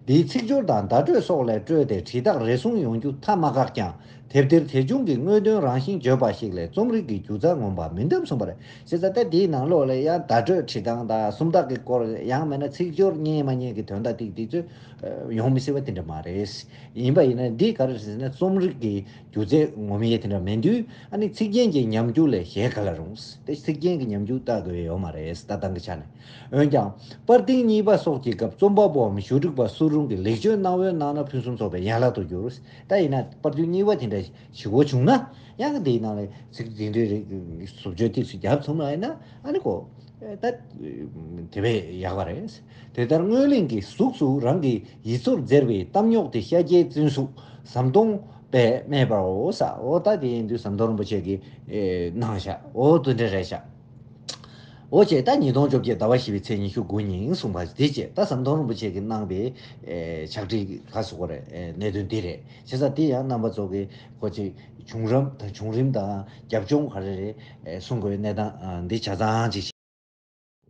འདིའི་ཚིག་སྦྱོར་དང་བརྡ་སྤྲོད་སོགས་ལས་སྤྲོས་ཏེ་དྲི་རྟགས་རེ་ཟུང་ཡོང་རྒྱུ་ཐ་མ་བཀག་ཀྱང་། དེབ་ཐེར་དེ་བྱུང་གི་དངོས་དོན་རང་བཞིན་བརྗོད་པ་ཞིག་ལས་རྩོམ་རིག་གི་སྒྱུ་རྩལ་ངོམ་པ་མིན་འདུག་གསུངས་པ་རེད། བྱས་ཙང་ད་དེའི་ནང་ལོགས་ལ་ཡང་བརྡ་སྤྲོད་བྲིས་སྟངས་དང་སུམ་རྟགས་ཀྱི་སྐོར། ཡང་མིན་ན་ཚིག་སྦྱོར་སྙན་མ་སྙན་གྱི་དོན་དག་ཏིག་ཏིག་ཚོད་ཡོང་མི་སྲིད་པ་དེ་འདྲ་མ་རེད། ཡིན་པ་ཡིན་ན་འདི་ག་རེ་རེད་ཟེར་ན་རྩོམ་རིག་གི་སྒྱུ་རྩལ་ངོམ་ཡས་དེ་འདྲ་མིན་དུས་ཨ་ནི་ཚིག་རྒྱན་གྱི་ཉམས་འགྱུར་ལས་གཞན་ག་ལ་རུང་། དེ་ཚིག་རྒྱན་གྱི་ཉམས་འགྱུར་ལྟ་དགོས་ཡོད་མ་རེད། ལྟ་སྟངས་ཀྱི་ཆ་ནས། འོན་ཀྱང་པར་ཐེངས་གཉིས་པ་སོགས་ཀྱི་སྐབས་རྩོམ་པ་པོའམ་ཞུ་སྒྲིག་པ་སུ་རུང་གིས་ལེགས་བཅོས་གནང་འོས་གནང་ན་ཕུན་སུམ་ཚོགས་པའི་ཡན་ལག་ཏུ་གྱུར། ད་ཡིན་ན་པར་ཐེངས་གཉིས་པ་དེ་འདྲ་ཞིག་གོ་བྱུང་ན་ཡང་དེའི་ནང་ལ་ཚིག་འདི་འདྲའི་རིགས་བཟོ་བཅོས་ཏིག་ཙམ་བརྒྱབ་ཐུབ་ན་ཡིན་ན་ཨ་ནི་གོ་ད་དེ་བས་ཡག་པ་རེད། དེ་ལྟར་སྔོན་གླེང་གི་གཟུགས་སུ་རང་གི་ཡིད་ཚོར་མཛེར་བའི་གཏམ་རྙོག་དེ་ཤཱཀྱའི་བཙུན་གཟུགས་ཟམ་གདོང་པས་སྨྲས་པའོ་ས། འོ་ད་དེ་ཡིན་དུས་ཟམ་གདོང་རིན་པོ་ཆེ་གིས་གནང་བཞག་འོ་དེ་འདྲ་རེད་བཞག་འོ་བྱས་ད་ཉིས་སྟོང་བཅོ་བརྒྱད་ཟླ་བ་བཞི་པའི་ཚེས་ཉི་ཤུ་དགུ་ཉིན་གསུངས་པ་འདི་བྱས་ད་ཟམ་གདོང་རིན་པོ་ཆེ་གིས་གནང་པའི་ཕྱག་བྲིས་ག་ཟེར་དགོས་རེད། གནད་དོན་འདི་རེད། བྱས་ཙང་དེ་ཡང་རྣམ་པ་ཚོ་གིས་ཁོ་ཅིག་བྱུང་རིམ་དང་བྱུང་རིམ་དང་རྒྱབ་ལྗོངས་ག་རེ་རེད་གསུང་དགོས་པའི་གནས་སྟངས་འདི་ཆ་ཚང་ཅིག་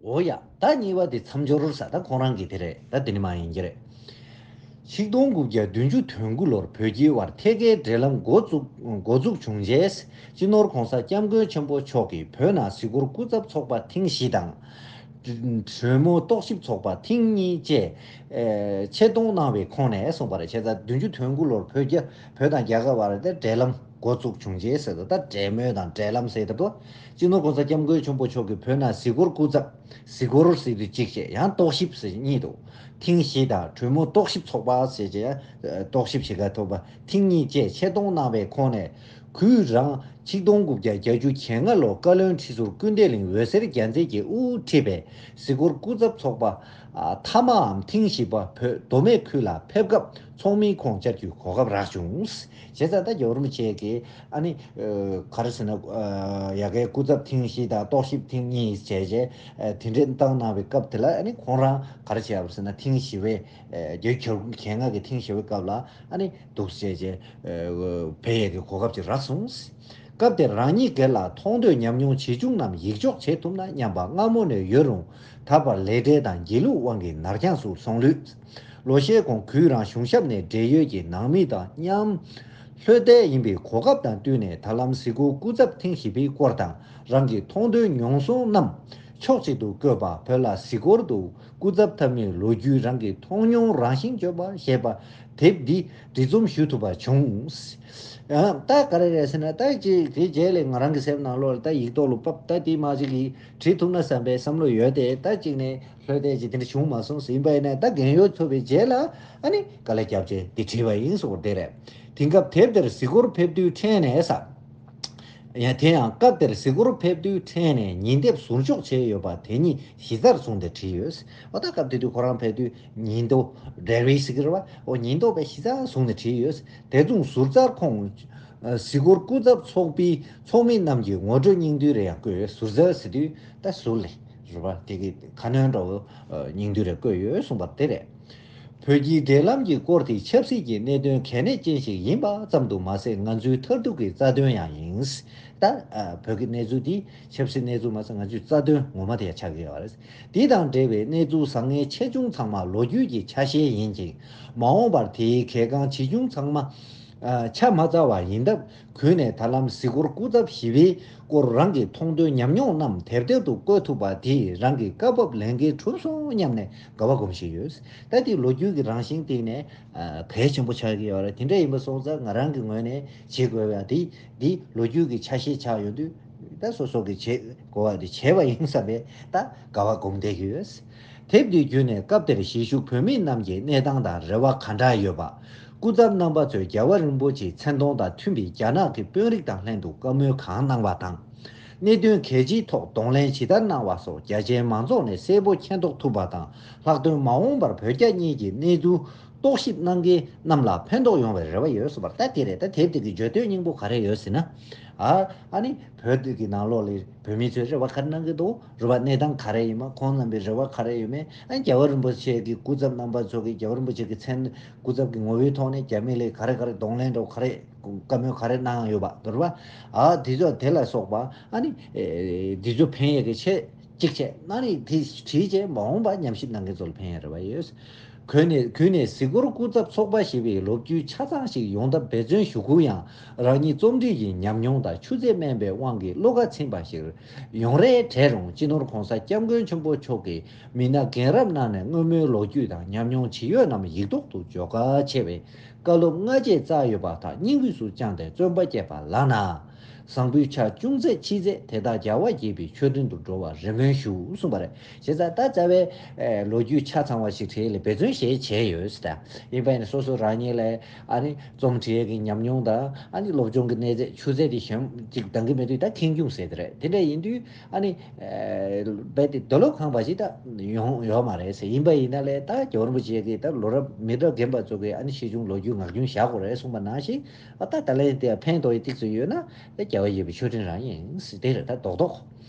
འོ་ཡ། ད་གཉིས་པ་དེ་མཚམས་སྦྱོར་ས་ད་ཁོང་རང་གི་དེ་རེད། ད་དེ་ནི་མ་ཡིན་གྱི་རེད། ཆིག་སྟོང་དགུ་བརྒྱ་བདུན་ཅུ་དོན་དགུ་ལོར་བོད་རྒྱའི་དབར་ཐད་ཀའི་འབྲེལ་ལམ་འགོ་བཙུགས་འགོ་འཛུགས་བྱུང་རྗེས། སྤྱི་ནོར་༸གོང་ས་༸སྐྱབས་མགོན་ཆེན་པོ་མཆོག་གིས་བོད་ནང་གཟིགས་སྐོར་སྐུ་ཚབ་ཚོགས་པ་ཐེངས་བཞི་དང་། གྲོས་མོལ་རྟོག་ཞིབ་ཚོགས་པ་ཐེངས་གཉིས་བཅས་ཆེད་གཏོང་གནང་བའི་ཁོངས་ནས་གསུངས་པ་རེད། བྱས་ཙང་བདུན་ཅུ་དོན་དགུ་ལོར་བོད་རྒྱ་བོད་དང་རྒྱ་གར་བར་དེ་འབྲེལ་ལམ་འགོ་བཙུགས་བྱུང་རྗེས་ཟེར་ད་འབྲེལ་མོལ་དང་འབྲེལ་ལམ་ཟེར་ད་དོ། སྤྱི་ནོར་༸གོང་ས་༸སྐྱབས་མགོན་ཆེན་པོ་མཆོག་གིས་བོད་ནང་གཟིགས་སྐོར་སྐུ་ཚབ། གཟིགས་སྐོར་ཟེར་དུས་གཅིག་བྱས་ཡང་རྟོག་ཞིབ་ཟེར་གཉིས་འདུག་ཐེངས་བཞི་དང་གྲོས་མོལ་རྟོག་ཞིབ་ཚོགས་པ་ཟེར་བྱས་ཡང་རྟོག་ཞིབ་བྱེད་ག་ཐོབ་པ་ཐེངས་གཉིས་བཅས་ཆེད་གཏོང་གནང་བའི་ཁོངས་ནས། གུས་རང་ཆིག་སྟོང་དགུ་བརྒྱ་བརྒྱད་ཅུ་གྱ་ལྔ་ལོར་བཀའ་བློན་ཁྲི་ཟུར་ཀུན་བདེ་གླིང་འོད་ཟེར་རྒྱལ་མཚན་གྱིས་དབུ་ཁྲིད་པའི་གཟིགས་སྐོར་སྐུ་ཚབ་ཚོགས་པ་ཐ་མའམ་ཐེངས་བཞི་པ་བོད་མདོ་སྨད་ཁུལ་ལ་ཕེབས་སྐབས་ཚོགས་མིའི་ཁོངས་བཅར་རྒྱུའི་གོ་སྐབས་རག་བྱུང་། བྱས་ཙང་ད་རྒྱལ་བ་རིན་པོ་ཆེ་གིས་ཨ་ནི་ག་རེ་ཟེར་ན་ཡ་གའི་སྐུ་ཚབ་ཐེངས་བཞི་དང་རྟོག་ཞིབ་ཐེངས་གཉིས་བྱས་རྗེས་དེ་འདྲའི་བཏང་གནང་བའི་སྐབས་དེ་ལ་ཨ་ནི་ཁོང་རང་ག་རེ་བྱས་པ་ཟེར་ན་ཐེངས་བཞི་པའི་རྒྱལ་བ་གྱ་ལྔ་གི་ཐེངས་བཞི་པའི་སྐབས་ལ་ཨ་ནི་འདུག་བྱས་རྗེས་ཕེབས་ཡས་ཀྱི་གོ་སྐབས་ཅིག་རག་སོང་། སྐབས་དེར་རང་ཉིད་སྒེར་ལ་མཐོང་ཐོས་ཉམས་མྱོང་ཇི་བྱུང་རྣམས་ཡིག་འཇོག་བྱེད་ཐུབ་ན་སྙམ་པ་སྔ་མོ་ནས་ཡོད་རུང་ད་བར་ལས་བྲེལ་དང་སྒྱིད་ལུག་དབང་གིས་ནར་འགྱངས་སུ་སོང་ལུས། ལོ་ཤས་གོང་གུས་རང་གཞུང་ཞབས་ནས་འབྲེལ་ཡོད་ཀྱི་ནང་མི་དང་མཉམ་ ལྷོད་ལྡན་ཡིན་པའི་གོ་སྐབས་དང་བསྟུན་ནས། ད་ལམ་གཟིགས་སྐོར་སྐུ་ཚབ་ཐེངས་བཞི་པའི་སྐོར་དང་། རང་གི་མཐོང་ཐོས་མྱོང་སོང་རྣམས་ཕྱོགས་གཅིག་ཏུ་བཀོད་པ། བོད་ལ་གཟིགས་སྐོར་དུ་སྐུ་ཚབ་འཐབ་མིའི་ལོ་རྒྱུས། རང་གི་མཐོང་མྱོང་རང་བཞིན་བརྗོད་པ་ཞེས་པ་དེབ་འདི་འབྲི་རྩོམ་ཞུ་ཐུབ་པ་བྱུང་། ཡང་ད་ག་རེ་རེད་ཟེར་ན། ད་ཅིག་དེ་རྗེས་ལ་ང་རང་གི་སེམས་ནང་ལོགས་ལ་ད་ཡིག་ཐོག་ལ་ཕབ། ད་དེ་མ་ཅིག་གིས་བྲིས་ཐུབ་ན་བསམ་པའི་བསམ་བློ་ཡོད་དེ། ད་ཅིག་ནས་ལྷོད་བསྡད་ཅིག་དེ་འདྲ་བྱུང་མ་སོང་ཟེར། ཡིན་པ་ཡིན་ན་ད་རྒན་ཡོལ་ཐོབ་པའི་རྗེས་ལ་ཨ་ནི་དཀའ་ལས་བརྒྱབ་བྱས་འདི་བྲིས་པ་ཡིན་ཟེར་བ་དེ་རེད། དེང་སྐབས་དེབ་དེར་གཟིགས་སྐོར་ཕེབས་དུས་ཕྲན་ནས་ས། ཡང་དེ་ཡང་སྐབས་དེར་གཟིགས་སྐོར་ཕེབས་དུས་ཕྲན་ནས་ཉིན་དེབ་ཟུར་འཇོག་བྱས་ཡོད་པ་དེ་ཉིད་གཞི་རྩར་བཟུང་སྟེ་བྲིས་ཡོད། འོ་ད་སྐབས་དེ་དུས་ཁོ་རང་ཕེབས་དུས་ཉིན་ཐོ་འབྲེལ་བའི་གཟིགས་རེད་བ། འོ་ཉིན་ཐོ་པའི་གཞི་རྩར་བཟུང་ནས་བྲིས་ཡོད། དེ་མཚུངས་ཟུར་རྩར་ཁོང་གཟིགས་སྐོར་སྐུ་ཚབ་ཚོགས་པའི་ཚོགས་མི་རྣམས་ཀྱི་ངོ་སྤྲོད་སྙིང་བསྡུས་རེ་ཡང་བཀོད་ཡོད། ཟུར་རྩར་ཟེར་དུས་ད་ཟུར་ལ་རེད་བ། དེ་གི་ཁ་སྣོན་འདྲ་བོ་སྙིང་བསྡུས་རེ་བཀོད་ཡོད་གསུངས་པ་དེ་རེད། བོད་ཀྱི་འབྲེལ་ལམ་གྱི་སྐོར་དེ་ཆབ་སྲིད་ཀྱི་གནད་དོན་གལ་གནད་ཅན་ཞིག་ཡིན་པ་ཙམ་དུ་མ་ཟད། ང་ཚོའི་མཐར་ཐུག་གི་རྩ་དོན་ཡང་ཡིན། ད་བོད་ཀྱི་གནས་ཚུལ་འདི་ཆབ་སྲིད་གནས་ཚུལ་མ་ཟད་ང་ཚོའི་རྩ་དོན་ངོ་མ་དེ་ཡང་ཆགས་ཀྱི་ཡོད་རེད། འདི་དང་འབྲེལ་བའི་གནས་ཚུལ་བཟང་ངན་ཆེ་ཆུང་ཚང་མ་ལོ་རྒྱུས་ཀྱི་ཆ་ཤས་ཡིན་ཅིང་། མ་འོངས་པར་དེའི་གལ་འགངས་ཇི་ཆུང་ཚང་མ་ཆ་མ་ཚང་བ་ཡིན་སྟབས། གུས་ནས་ད་ལམ་གཟིགས་སྐོར་སྐུ་ཚབ་བཞི་པའི་སྐོར་རང་གི་མཐོང་ཐོས་ཉམས་མྱོང་རྣམས་དེབ་ཐེར་དུ་བཀོད་ཐུབ་པ་དེས་རང་གི་སྐབས་བབ་ལས་འགན་གྲུབ་སོང་སྙམ་ནས་དགའ་བ་སྒོམ་བཞིན་ཡོད། ད་དེ་ལོ་རྒྱུས་ཀྱི་རང་བཞིན་སྟེང་ནས་གལ་ཆེན་པོ་ཆགས་ཀྱི་ཡོད་རེད། དེ་འདྲ་ཡིན་པ་སོང་ཙང་ང་རང་གི་ངོས་ནས་བྱེད་དགོས་པ་དེ་འདི་ལོ་རྒྱུས་ཀྱི་ཆ་ཤས་ཆགས་ཡོང་དུས། ད་སོ་སོ་གི་བྱེད་དགོས་པ་དེ་བྱས་པ་ཡིན་བསམ་པའི་ད་དགའ་བ་སྒོམ་བསྡད་ཀྱི་ཡོད། དེབ་འདི་བརྒྱུད་ནས་སྐབས་དེར་གཞིས་བཞུགས་བོད་མི་རྣམས་ཀྱི་གནས་སྟངས་དང་རེ་བ་ག་འདྲ་ཡོད་པ། སྐུ་ཚབ་རྣམ་པ་ཚོས་རྒྱལ་བ་རིན་པོ་ཆེའི་མཚན་མཐོང་དང་མཐུན་པའི་རྒྱ་ནག་གི་དཔོན་རིགས་དང་ལྷན་དུ་བཀའ་མོལ་གང་གནང་བ་དང་། གནད་དོན་གལ་ཆེའི་ཐོག་གདོང་ལེན་ཇི་ལྟར་གནང་བ་སོགས་རྒྱ་ཆེའི་མང་ཚོགས་ནས་གསལ་པོ་མཁྱེན་རྟོགས་ཐུབ་པ་དང་། ལྷག་དོན་མ་འོངས་པར་བོད་རྒྱ་གཉིས་ཀྱི་གནས་ཚུལ་རྟོག་ཞིབ་གནང་མཁན་རྣམས་ལ་ཕན་ཐོགས་ཡོང་བའི་རེ་བ་ཡོད་གསུངས་པ་རེད། ད་དེ་རེད། ད་དེབ་དེ་གི་བརྗོད་དོན་སྙིང་པོ་ག་རེ་ཡོད་ཟེར་ན། ཨ་ཨ་ནི་བོད་དེ་གི་ནང་ལོགས་ལ་བོད་མི་ཚོས་རེ་བ་ག་རེ་གནང་གི་འདུག་རེད་བ། གནས་སྟངས་ག་རེ་ཡིན་མ། ཁོང་རྣམ་པའི་རེ་བ་ག་རེ་ཡོད་མེད། ཨ་ནི་རྒྱལ་བ་རིན་པོ་ཆེ་གི་སྐུ་ཚབ་རྣམ་པ་ཚོ་གི་རྒྱལ་བ་རིན་པོ་ཆེ་གི་མཚན་སྐུ་ཚབ་ཀྱི་ངོ་བོའི་ཐོག་ནས་རྒྱ་མི་ལ་ག་རེ་ག་རེ་གདོང་ལེན་འདྲ་བོ་ག་རེ་བཀའ་མོལ་ག་རེ་གནང་ཡོད་པ་རེད་བ། ཨ་དེ་ཚོ་དེ་ལ་སོགས་པ་ཨ་ནི་ཨེ་འདི་ཚོ་ཕན་ཡས་ཀྱི་ཆེད་གཅིག་བྱས། ཨ་ནི་དེ་བྲིས་བྱས་མ་འོངས་པ་ཉམས་ཞིབ་གནང་མཁན་ཚོ་ལ་ཕན་ཡས་རེ་བ་ཡོད། གུས་ནས་གུས་ནས་གཟིགས་སྐོར་སྐུ་ཚབ་ཚོགས་པ་ཞེས་པའི་ལོ་རྒྱུས་ཆ་ཚང་ཞིག་ཡོང་ཐབས་འབད་བརྩོན་ཞུ་ཁུལ་ཡང་། རང་ཉིད་རྩོམ་སྒྲིག་གི་ཉམས་མྱོང་དང་ཆུ་ཚད་དམན་པའི་དབང་གིས་བློ་ཁ་ཚིམ་པ་ཞིག་ཡོང་རེ་བྲེལ་རུང་། སྤྱི་ནོར་༸གོང་ས་༸སྐྱབས་མགོན་ཆེན་པོ་མཆོག་གིས་མི་སྣ་རྒན་རབས་རྣམས་ནས་སྔོན་མའི་ལོ་རྒྱུས་དང་ཉམས་མྱོང་ཇི་ཡོད་རྣམས་ཡིག་ཐོག་ཏུ་བརྗོད་དཀའ་ཆེ་བའི་བཀའ་སློབ་སྔ་རྗེས་བསྩལ་ཡོད་པ་དག་སྙིང་དབུས་སུ་བཅངས་ཏེ་བརྩོན་པ་བསྐྱེད་པ་ལགས་ན། བཟང་པོའི་ཆ་ཅུང་ཟད་མཆིས་ཚེ། དེ་དག་རྒྱལ་བ་དགྱེས་པའི་མཆོད་སྤྲིན་དུ་འགྲོ་བར་རེ་སྨོན་ཞུ་གསུངས་པ་རེད། བྱས་ཙང་ད་རྩ་བའི་ཨེ་ལོ་རྒྱུས་ཆ་ཚང་བ་ཞིག་བྲིས་ལ་འབད་བརྩོན་བྱས་བྱས་ཡོད་ཟེར། ད་ཡིན་པ་ཡིན་ན་སོ་སོ་རང་ཉིད་ལ་ཨ་ནི་རྩོམ་བྲིས་ཡས་ཀྱི་ཉམས་མྱོང་དང་ཨ་ནི་སློབ་སྦྱོང་གི་གནས་ཚད་ཆུ་ཚད་དེ་གཞན་ཅིག་འདང་གི་མེད་དུས་ད་ཁེངས་སྐྱུང་ཟེར་དེ་རེད། དེ་འདྲ་ཡིན་དུས་ཨ་ནི་ཨེ་རྦད་དེ་དུག་སློག་ཁང་པ་ཞིག་ད་ཡོང་ཡོད་མ་རེད་ཟེར། ཡིན་པ་ཡིན་ན་ལས་ད་རྒྱལ་བ་རིན་པོ་ཆེ་གིས་ད་ལོ་རབས་མི་རབས་རྒན་པ་ཚོ་གི་ཨ་ནི་ཤེས་ཆུང་ལོ་རྒྱུས་ངག་རྒྱུན་བཞག་དགོས་རེད་གསུངས་པ་ནང་བཞིན། ཨ་ད་ད་ལན་དེ་ཕན་ཐོགས་ཡས་ཏིག་ཙམ་ཡོད་ན་ད་རྒྱལ་བ་དགྱེས་པའི་མཆོད་སྤྲིན་རང་ཡིན་ཟེར་དེ་རེད། ད་རྡོག་རྡོག་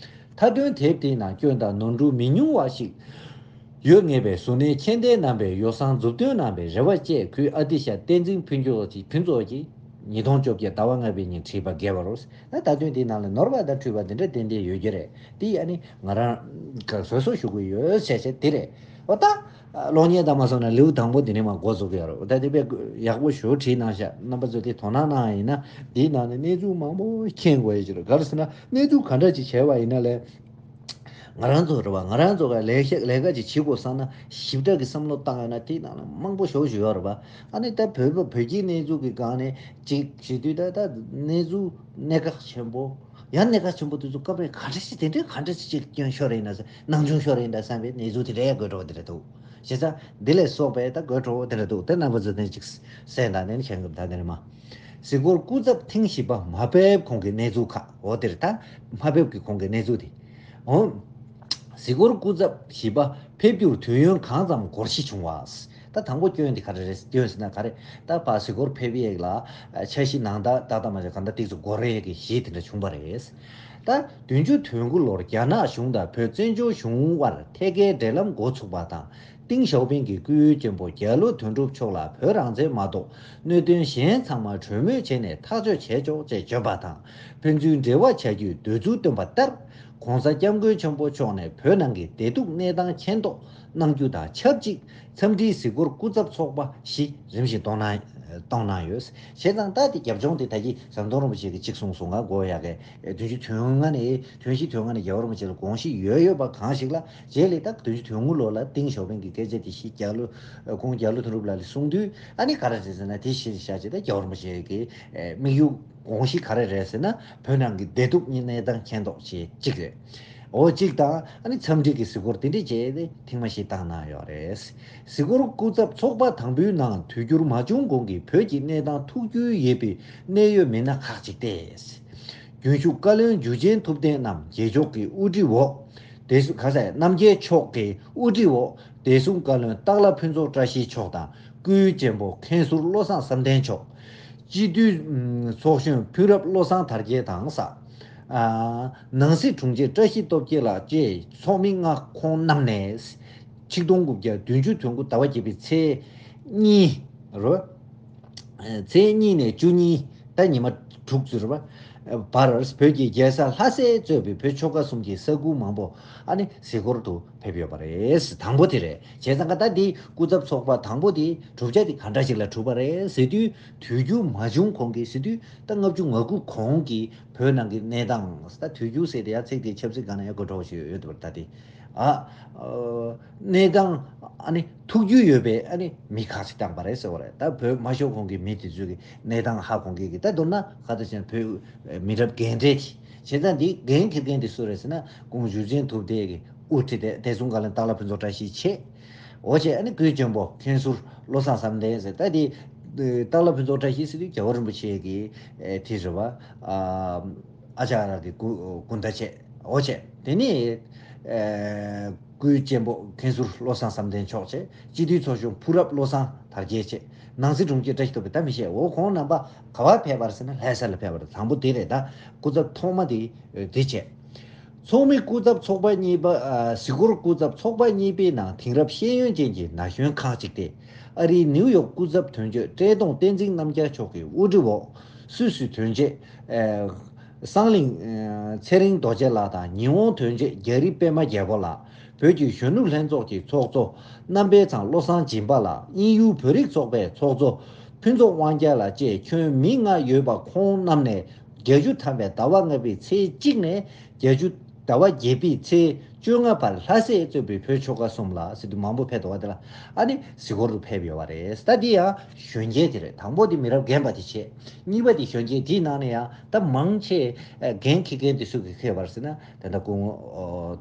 མཐའ་དོན་དེབ་དེའི་ནང་སྐྱོན་དང་ནོར་འཁྲུལ་མི་ཉུང་བ་ཞིག་ཡོད་ངེས་པས། གཟུར་གནས་མཁྱེན་ལྡན་རྣམ་པས་ཡོ་བསྲང་མཛུབ་སྟོན་གནང་བའི་རེ་བ་བཅས། གུས་ཨ་ཏི་ཤ་བསྟན་འཛིན་ཕུན་ཚོགས་ཀྱིས་ཕུན་ཚོགས་ཀྱིས་ཉིས་སྟོང་བཅོ་བརྒྱད་ཟླ་བ་ལྔ་པའི་ཉིན་བྲིས་པ་དགེ་བ་རུ། ད་ད་དུང་དེའི་ནང་ལ་ནོར་བ་དང་འཁྲུལ་བ་དེ་འདྲ་ཏན་ཏན་ཡོད་ཀྱི་རེད། དེ་ཨ་ནི་ང་རང་ག་བཟོད་གསོལ་ཞུ་གི་ཡོད་བྱས་བྱས་དེ་རེད། འོ་ད་གློག་བརྙན་ལྟ་མ་སོང་ན་ལེའུ་དང་པོ་དེ་ནས་མར་འགོ་བཙུགས་ཀྱི་ཡོད་རེད། འོ་ད་དེ་དཔེ་ཡག་པོ་ཞེ་པོ་བྲིས་གནང་ཤག་རྣམ་པ་ཚོ་དེ་དོ་སྣང་གནང་བ་ཡིན་ན་དེའི་ནང་ནས་གནས་ཚུལ་མང་པོ་མཁྱེན་དགོས་ཡོད་ཀྱི་རེད། ག་རེ་ཟེར་ན་གནས་ཚུལ་ག་འདྲ་ཅིག་བྱས་པ་ཡིན་ན་ལས། ང་རང་ཚོ་རེད་བ། ང་རང་ཚོ་ག་ལས་ཤ་ལས་ཀ་ཅིག་བྱེད་དགོས་བསམ་ན་ཞིབ་ཕྲ་གི་བསམ་བློ་བཏང་ཡོད་ན་དེའི་ནང་ལ་མང་པོ་ཞེ་པོ་ཞིག་ཡོད་རེད་བ། ཨ་ནི་ད་བོད་པ་བོད་ཀྱི་གནས་ཚུལ་གྱི་སྒང་ནས་ཅིག་བྱེད་དུས་ད་ད་གནས་ཚུལ་གནད་འགག་ཆེན་པོ། ཡང་གནད་འགག་ཆེན་པོ་དེ་ཚོ་སྐབས་རེ་ག་འདྲ་ཞིག་དེ་འདྲའི་ག་འདྲ་ཞིག་ཅིག་སྐྱོན་ཤོར་རེད་ན་ཟེར། སྣང་ཆུང་ཤོར་རེད་ན་བསམ་པའི་གནས་ཚུལ་དེ་འདྲའི་དགོད་བྲོ་བ་དེ་འདྲ་འདུག་བྱས་ཙང་འདི་ལས་སོགས་པའི་ད་དགོད་བྲོ་བ་དེ་འདྲ་འདུག་དེ་རྣམ་པ་ཚོ་དེ་ཅིག་གསན་དང་། དེ་ནི་མཁྱེན་དགོས། ད་དེ་ནི་མ་གཟིགས་སྐོར་སྐུ་ཚབ་ཐེངས་བཞི་པ་མ་ཕེབས་གོང་གི་གནས་ཚུལ་ཁག་འོ་དེ་རེད། ད་མ་ཕེབས་ཀྱི་གོང་གི་གནས་ཚུལ་དེ། འོ། གཟིགས་སྐོར་སྐུ་ཚབ་བཞི་པ་ཕེབས་རྒྱུར་དུས་ཡུན་གང་ཙམ་འགོར་གཞི་བྱུང་བ། ད་དང་པོ་སྐྱོན་དེ་ག་རེ་རེད། སྐྱོན་ཟེར་ན་ག་རེ། ད་ཕར་གཟིགས་སྐོར་ཕེབས་ཡས་ལ་འཆར་གཞི་ནང་ད་ད་ལྟ་མ་བྱས་གང་ལྟར་ཏོག་ཙམ་འགོར་ཡས་ཀྱི་གཞི་དེ་འདྲ་བྱུང་བ་རེད། ད་བདུན་ཅུ་དོན་དགུ་ལོར་རྒྱ་ནག་གཞུང་དང་བོད་བཙན་བྱོལ་གཞུང་དབར་ཐད་ཀའི་འབྲེལ་ལམ་འགོ་ཚུགས་པ་དང་། ཏིང་ཞའོ་ཕིང་གིས་སྐུའི་གཅེན་པོ་རྒྱ་ལོ་དོན་གྲུབ་མཆོག་ལ་བོད་རང་བཙན་མ་གཏོགས་གནད་དོན་གཞན་ཚང་མ་གྲོས་མོལ་བྱས་ནས་ཐག་གཅོད་བྱས་ཆོག་ཅེས་བརྗོད་པ་དང་། ཕན་ཚུན་འབྲེལ་བ་བྱ་རྒྱུའི་འདོད་ཚུལ་བཏོན་པ་ལྟར། ༸གོང་ས་༸སྐྱབས་མགོན་ཆེན་པོ་མཆོག་ནས་བོད་ནང་གི་བདེ་སྡུག་གནས་སྟངས་མཁྱེན་རྟོགས་གནང་རྒྱུ་དང་ཆབས་ཅིག་འཚམས་འདྲིའི་གཟིགས་སྐོར་སྐུ་ཚབ་ཚོགས་པ་ཞིག་རིམ་བཞིན་གཏོང་གནང་ གཏོང་གནང་ཡོད། བྱས་ཙང་ད་དེ་རྒྱབ་ལྗོངས་དེ་ད་གི་ཟམ་གདོང་རིན་པོ་ཆེ་གིས་གཅིག་གསུངས་སོང་། ང་དགོས་ཡག་གི་བདུན་ཅུ་དོན་ལྔ་ནས་དོན་བཞི་དོན་ལྔ་ནས་རྒྱལ་བ་རིན་པོ་ཆེ་ལ་དགོངས་གཞི་ཡོད་ཡོད་པ་གང་ཞིག་ལ། རྗེས་ལ་ད་བདུན་ཅུ་དོན་དགུ་ལོ་ལ་ཏིང་ཞའོ་ཕིང་གི་སྐད་ཆ་དེ་བཞི་རྒྱ་ལོ་ཁོང་རྒྱ་ལོ་དོན་གྲུབ་ལགས་ལ་གསུངས་དུས། ཨ་ནི་ག་རེ་རེད་ཟེར་ན། དེ་གཞིར་བཞག་བྱས་ད་རྒྱལ་བ་རིན་པོ་ཆེ་གི་དམིགས་ཡུལ་དགོངས་གཞི་ག་རེ་རེད་ཟེར་ན། བོད་ནང་གི་བདེ་སྡུག་གཉིས་གནས་སྟངས་མཁྱེན་རྟོགས་བྱེད་གཅིག་རེད། འོ་གཅིག་དང་། ཨ་ནི་འཚམས་འདྲི་གི་གཟིགས་སྐོར་དེ་འདྲས་བྱས་ཏེ་ཐེངས་མ་བཞི་བཏང་གནང་ཡོད་རེད། གཟིགས་སྐོར་སྐུ་ཚབ་ཚོགས་པ་དང་པོའི་ནང་དུས་འགྱུར་མ་བྱུང་གོང་གི་བོད་ཀྱི་གནས་སྟངས་ཐུགས་རྒྱུས་ཡོད་པའི་གནད་ཡོད་མི་སྣ་ཁག་ཅིག་སྟེ། རྒྱུན་ཞུགས་བཀའ་བློན་འཇུ་ཆེན་ཐུབ་བསྟན་རྣམས་རྗེས་ཕྱོགས་ཀྱི་དབུ་ཁྲིད་འོག་དེ་སུ་ག་ས་རྣམ་རྒྱལ་མཆོག་གི་དབུ་ཁྲིད་འོག་བདེ་སྲུང་བཀའ་བློན་སྟག་ལྷ་ཕུན་ཚོགས་བཀྲ་ཤིས་མཆོག་དང་། སྐུའི་གཅེན་པོ་མཁན་ཟུར་བློ་བཟང་བསམ་གཏན་མཆོག་སྤྱི་འཐུས་ཚོགས་གཞོན་ཕུན་རབ་བློ་བཟང་དར་རྒྱས་དང་ས། ནང་སྲིད་དྲུང་ཆེ་བཀྲ་ཤིས་སྟོབས་རྒྱལ་ལགས་བཅས་ཚོགས་མི་ལྔ་ཁོང་རྣམས་ནས། ཆིག་སྟོང་དགུ་བརྒྱ་བདུན་ཅུ་དོན་དགུ་ཟླ་བ་བརྒྱད་པའི་ཚེས་གཉིས་རུ། ཚེས་གཉིས་ནས་བཅུ་གཉིས། ད་ཉི་མ་དྲུག་ཙམ་རེད་པ། བར་བོད་ཀྱི་རྒྱལ་ས་ལྷ་སས་གཙོས་པའི་བོད་ཆོལ་ཁ་གསུམ་གྱི་ས་ཁུལ་མང་པོ་ཨ་ནི་གཟིགས་སྐོར་དུ་ཕེབས་ཡོད་པ་རེད། དང་པོ་དེ་རེད། བྱས་ཙང་ཀ་ད་འདི་སྐུ་ཚབ་ཚོགས་པ་དང་པོ་དེ་གྲུབ་ཆ་དེ་ག་འདྲ་ཞིག་ལ་གྲུབ་པ་རེད་ཟེར་དུས། དུས་འགྱུར་མ་བྱུང་གོང་གི་ཟེར་དུས་ད་ལྔ་བཅུ་ང་དགུ་གོང་གི་བོད་ནང་གི་གནས་སྟངས། ད་དུས་འགྱུར་ཟེར་དེ་ཡང་ཚིག་དེ་ཆབ་སྲིད་སྒང་ན་ཡང་དགོད་བྲོ་བོ་ཞིག་ཡོད་འདུག་པ། ད་དེ་ཨ། གནས་སྟངས་ཨ་ནི་ཐུགས་རྒྱུས་ཡོད་པའི་ཨ་ནི་མི་ཁག་ཅིག་བཏང་པ་རེད་ཟེར་བ་རེད། ད་བོད་མ་ཤོར་གོང་གི་མི་དེ་ཚོས་ཀྱི་གནས་སྟངས་ཧ་གོ་མཁན་གྱི། ད་མདོར་ན་ག་ད་བྱས་ན་བོད་མི་རབས་རྒན་གྲས་ཀྱི། བྱས་ཙང་འདི་འགན་འཁྱེར་མཁན་དེ་སུ་རེད་ཟེར་ན། སྐུ་ངོ་འཇུ་ཆེན་ཐུབ་བསྟན་གྱི་དབུ་ཁྲིད་དེ། བདེ་སྲུང་བཀའ་བློན་སྟག་ལྷ་ཕུན་ཚོགས་བཀྲ་ཤིས་བྱས། འོ་བྱས་ཨ་ནི་སྐུའི་གཅེན་པོ་མཁན་ཟུར་བློ་བཟང་བསམ་གཏན་ཟེར། ད་དེ་སྟག་ལྷ་ཕུན་ཚོགས་བཀྲ་ཤིས་ཟེར་དུས་རྒྱལ་བ་རིན་པོ་ཆེ་གི་དེ་རེད་བ། ཨ་ཅག་ར་གི་སྐུ་སྐུ་ཟླ་བྱས། འོ་བྱས་དེ་ནས་སྐུའི་གཅེན་པོ་མཁན་ཟུར་བློ་བཟང་བསམ་གཏན་མཆོག་བྱས། སྤྱི་འཐུས་ཚོགས་གཞོན་ཕུན་རབ་བློ་བཟང་དར་རྒྱས་བྱས། ནང་སྲིད་དྲུང་ཆེ་བཀྲ་ཤིས་སྟོབས་རྒྱལ་ད་མི་བཤད། འོ་ཁོང་རྣམ་པ་ག་པར་ཕེབས་པ་རེད་ཟེར་ན་ལྷ་ས་ལ་ཕེབས་པ་རེད། དང་པོ་དེ་རེད། ད་སྐུ་ཚབ་ཐོག་མ་དེ་དེ་བྱས། ཚོགས་མི་སྐུ་ཚབ་ཚོགས་པ་གཉིས་པ། ཨ། གཟིགས་སྐོར་སྐུ་ཚབ་ཚོགས་པ་གཉིས་པའི་ནང་དེང་རབས་ཤེས་ཡོན་ཅན་གྱི་ན་གཞོན་ཁག་ཅིག་སྟེ། ཨ་རིའི་ནིའུ་ཡོག་སྐུ་ཚབ་དོན་གཅོད་བཀྲས་མཐོང་བསྟན་འཛིན་རྣམ་རྒྱལ་མཆོག་གི་དབུ་ཁྲིད་འོག་སུད་སི་དོན་གཅོད། ཨ། སང་གླིང་། ཨ། ཚེ་རིང་རྡོ་རྗེ་ལགས་དང་ཉི་ཧོང་དོན་གཅོད་རྒྱ་རི་པད་མ་རྒྱལ་པོ་ལགས། བོད་ཀྱི་གཞོན་ནུ་ལྷན་ཚོགས་ཀྱི་ཚོགས་གཙོ་རྣམ་པའི་ཚང་བློ་བཟང་སྦྱིན་པ་ལགས། དབྱིན་ཡུལ་བོད་རིགས་ཚོགས་པའི་ཚོགས་གཙོ་ཕུན་ཚོགས་དབང་རྒྱལ་ལགས་བཅས་ཁྱོན་མི་ལྔ་ཡོད་པ་ཁོང་རྣམས་ནས། བརྒྱད་ཅུ་ཐམ་པའི་ཟླ་བ་ལྔ་པའི་ཚེས་གཅིག་ནས་བརྒྱད་ཅུ་ཟླ་བ་བརྒྱད་པའི་ཚེས་བཅོ་ལྔ་བར་ལྷ་སས་གཙོས་པའི་བོད་ཆོལ་ཁ་གསུམ་ལ་ཟེར་དུས་མང་པོ་ཕེབས་འདུག་པ། དེ་ལ་ཨ་ནི་གཟིགས་སྐོར་དུ་ཕེབས་ཡོད་པ་རེད། ད་འདི་ཡང་གཞོན་སྐྱེས་དེ་རེད། དང་པོ་དེ་མི་རབས་རྒན་པ་དེ་བྱས། གཉིས་པ་དེ་གཞོན་སྐྱེས། དེའི་ནང་ནས་ཡང་ད་མང་ཆེ་འགན་འཁྱེར་མཁན་དེ་སུ་གིས་འཁྱེར་བ་རེད་ཟེར་ན། ད་ལྟ་སྐུ་ངོ་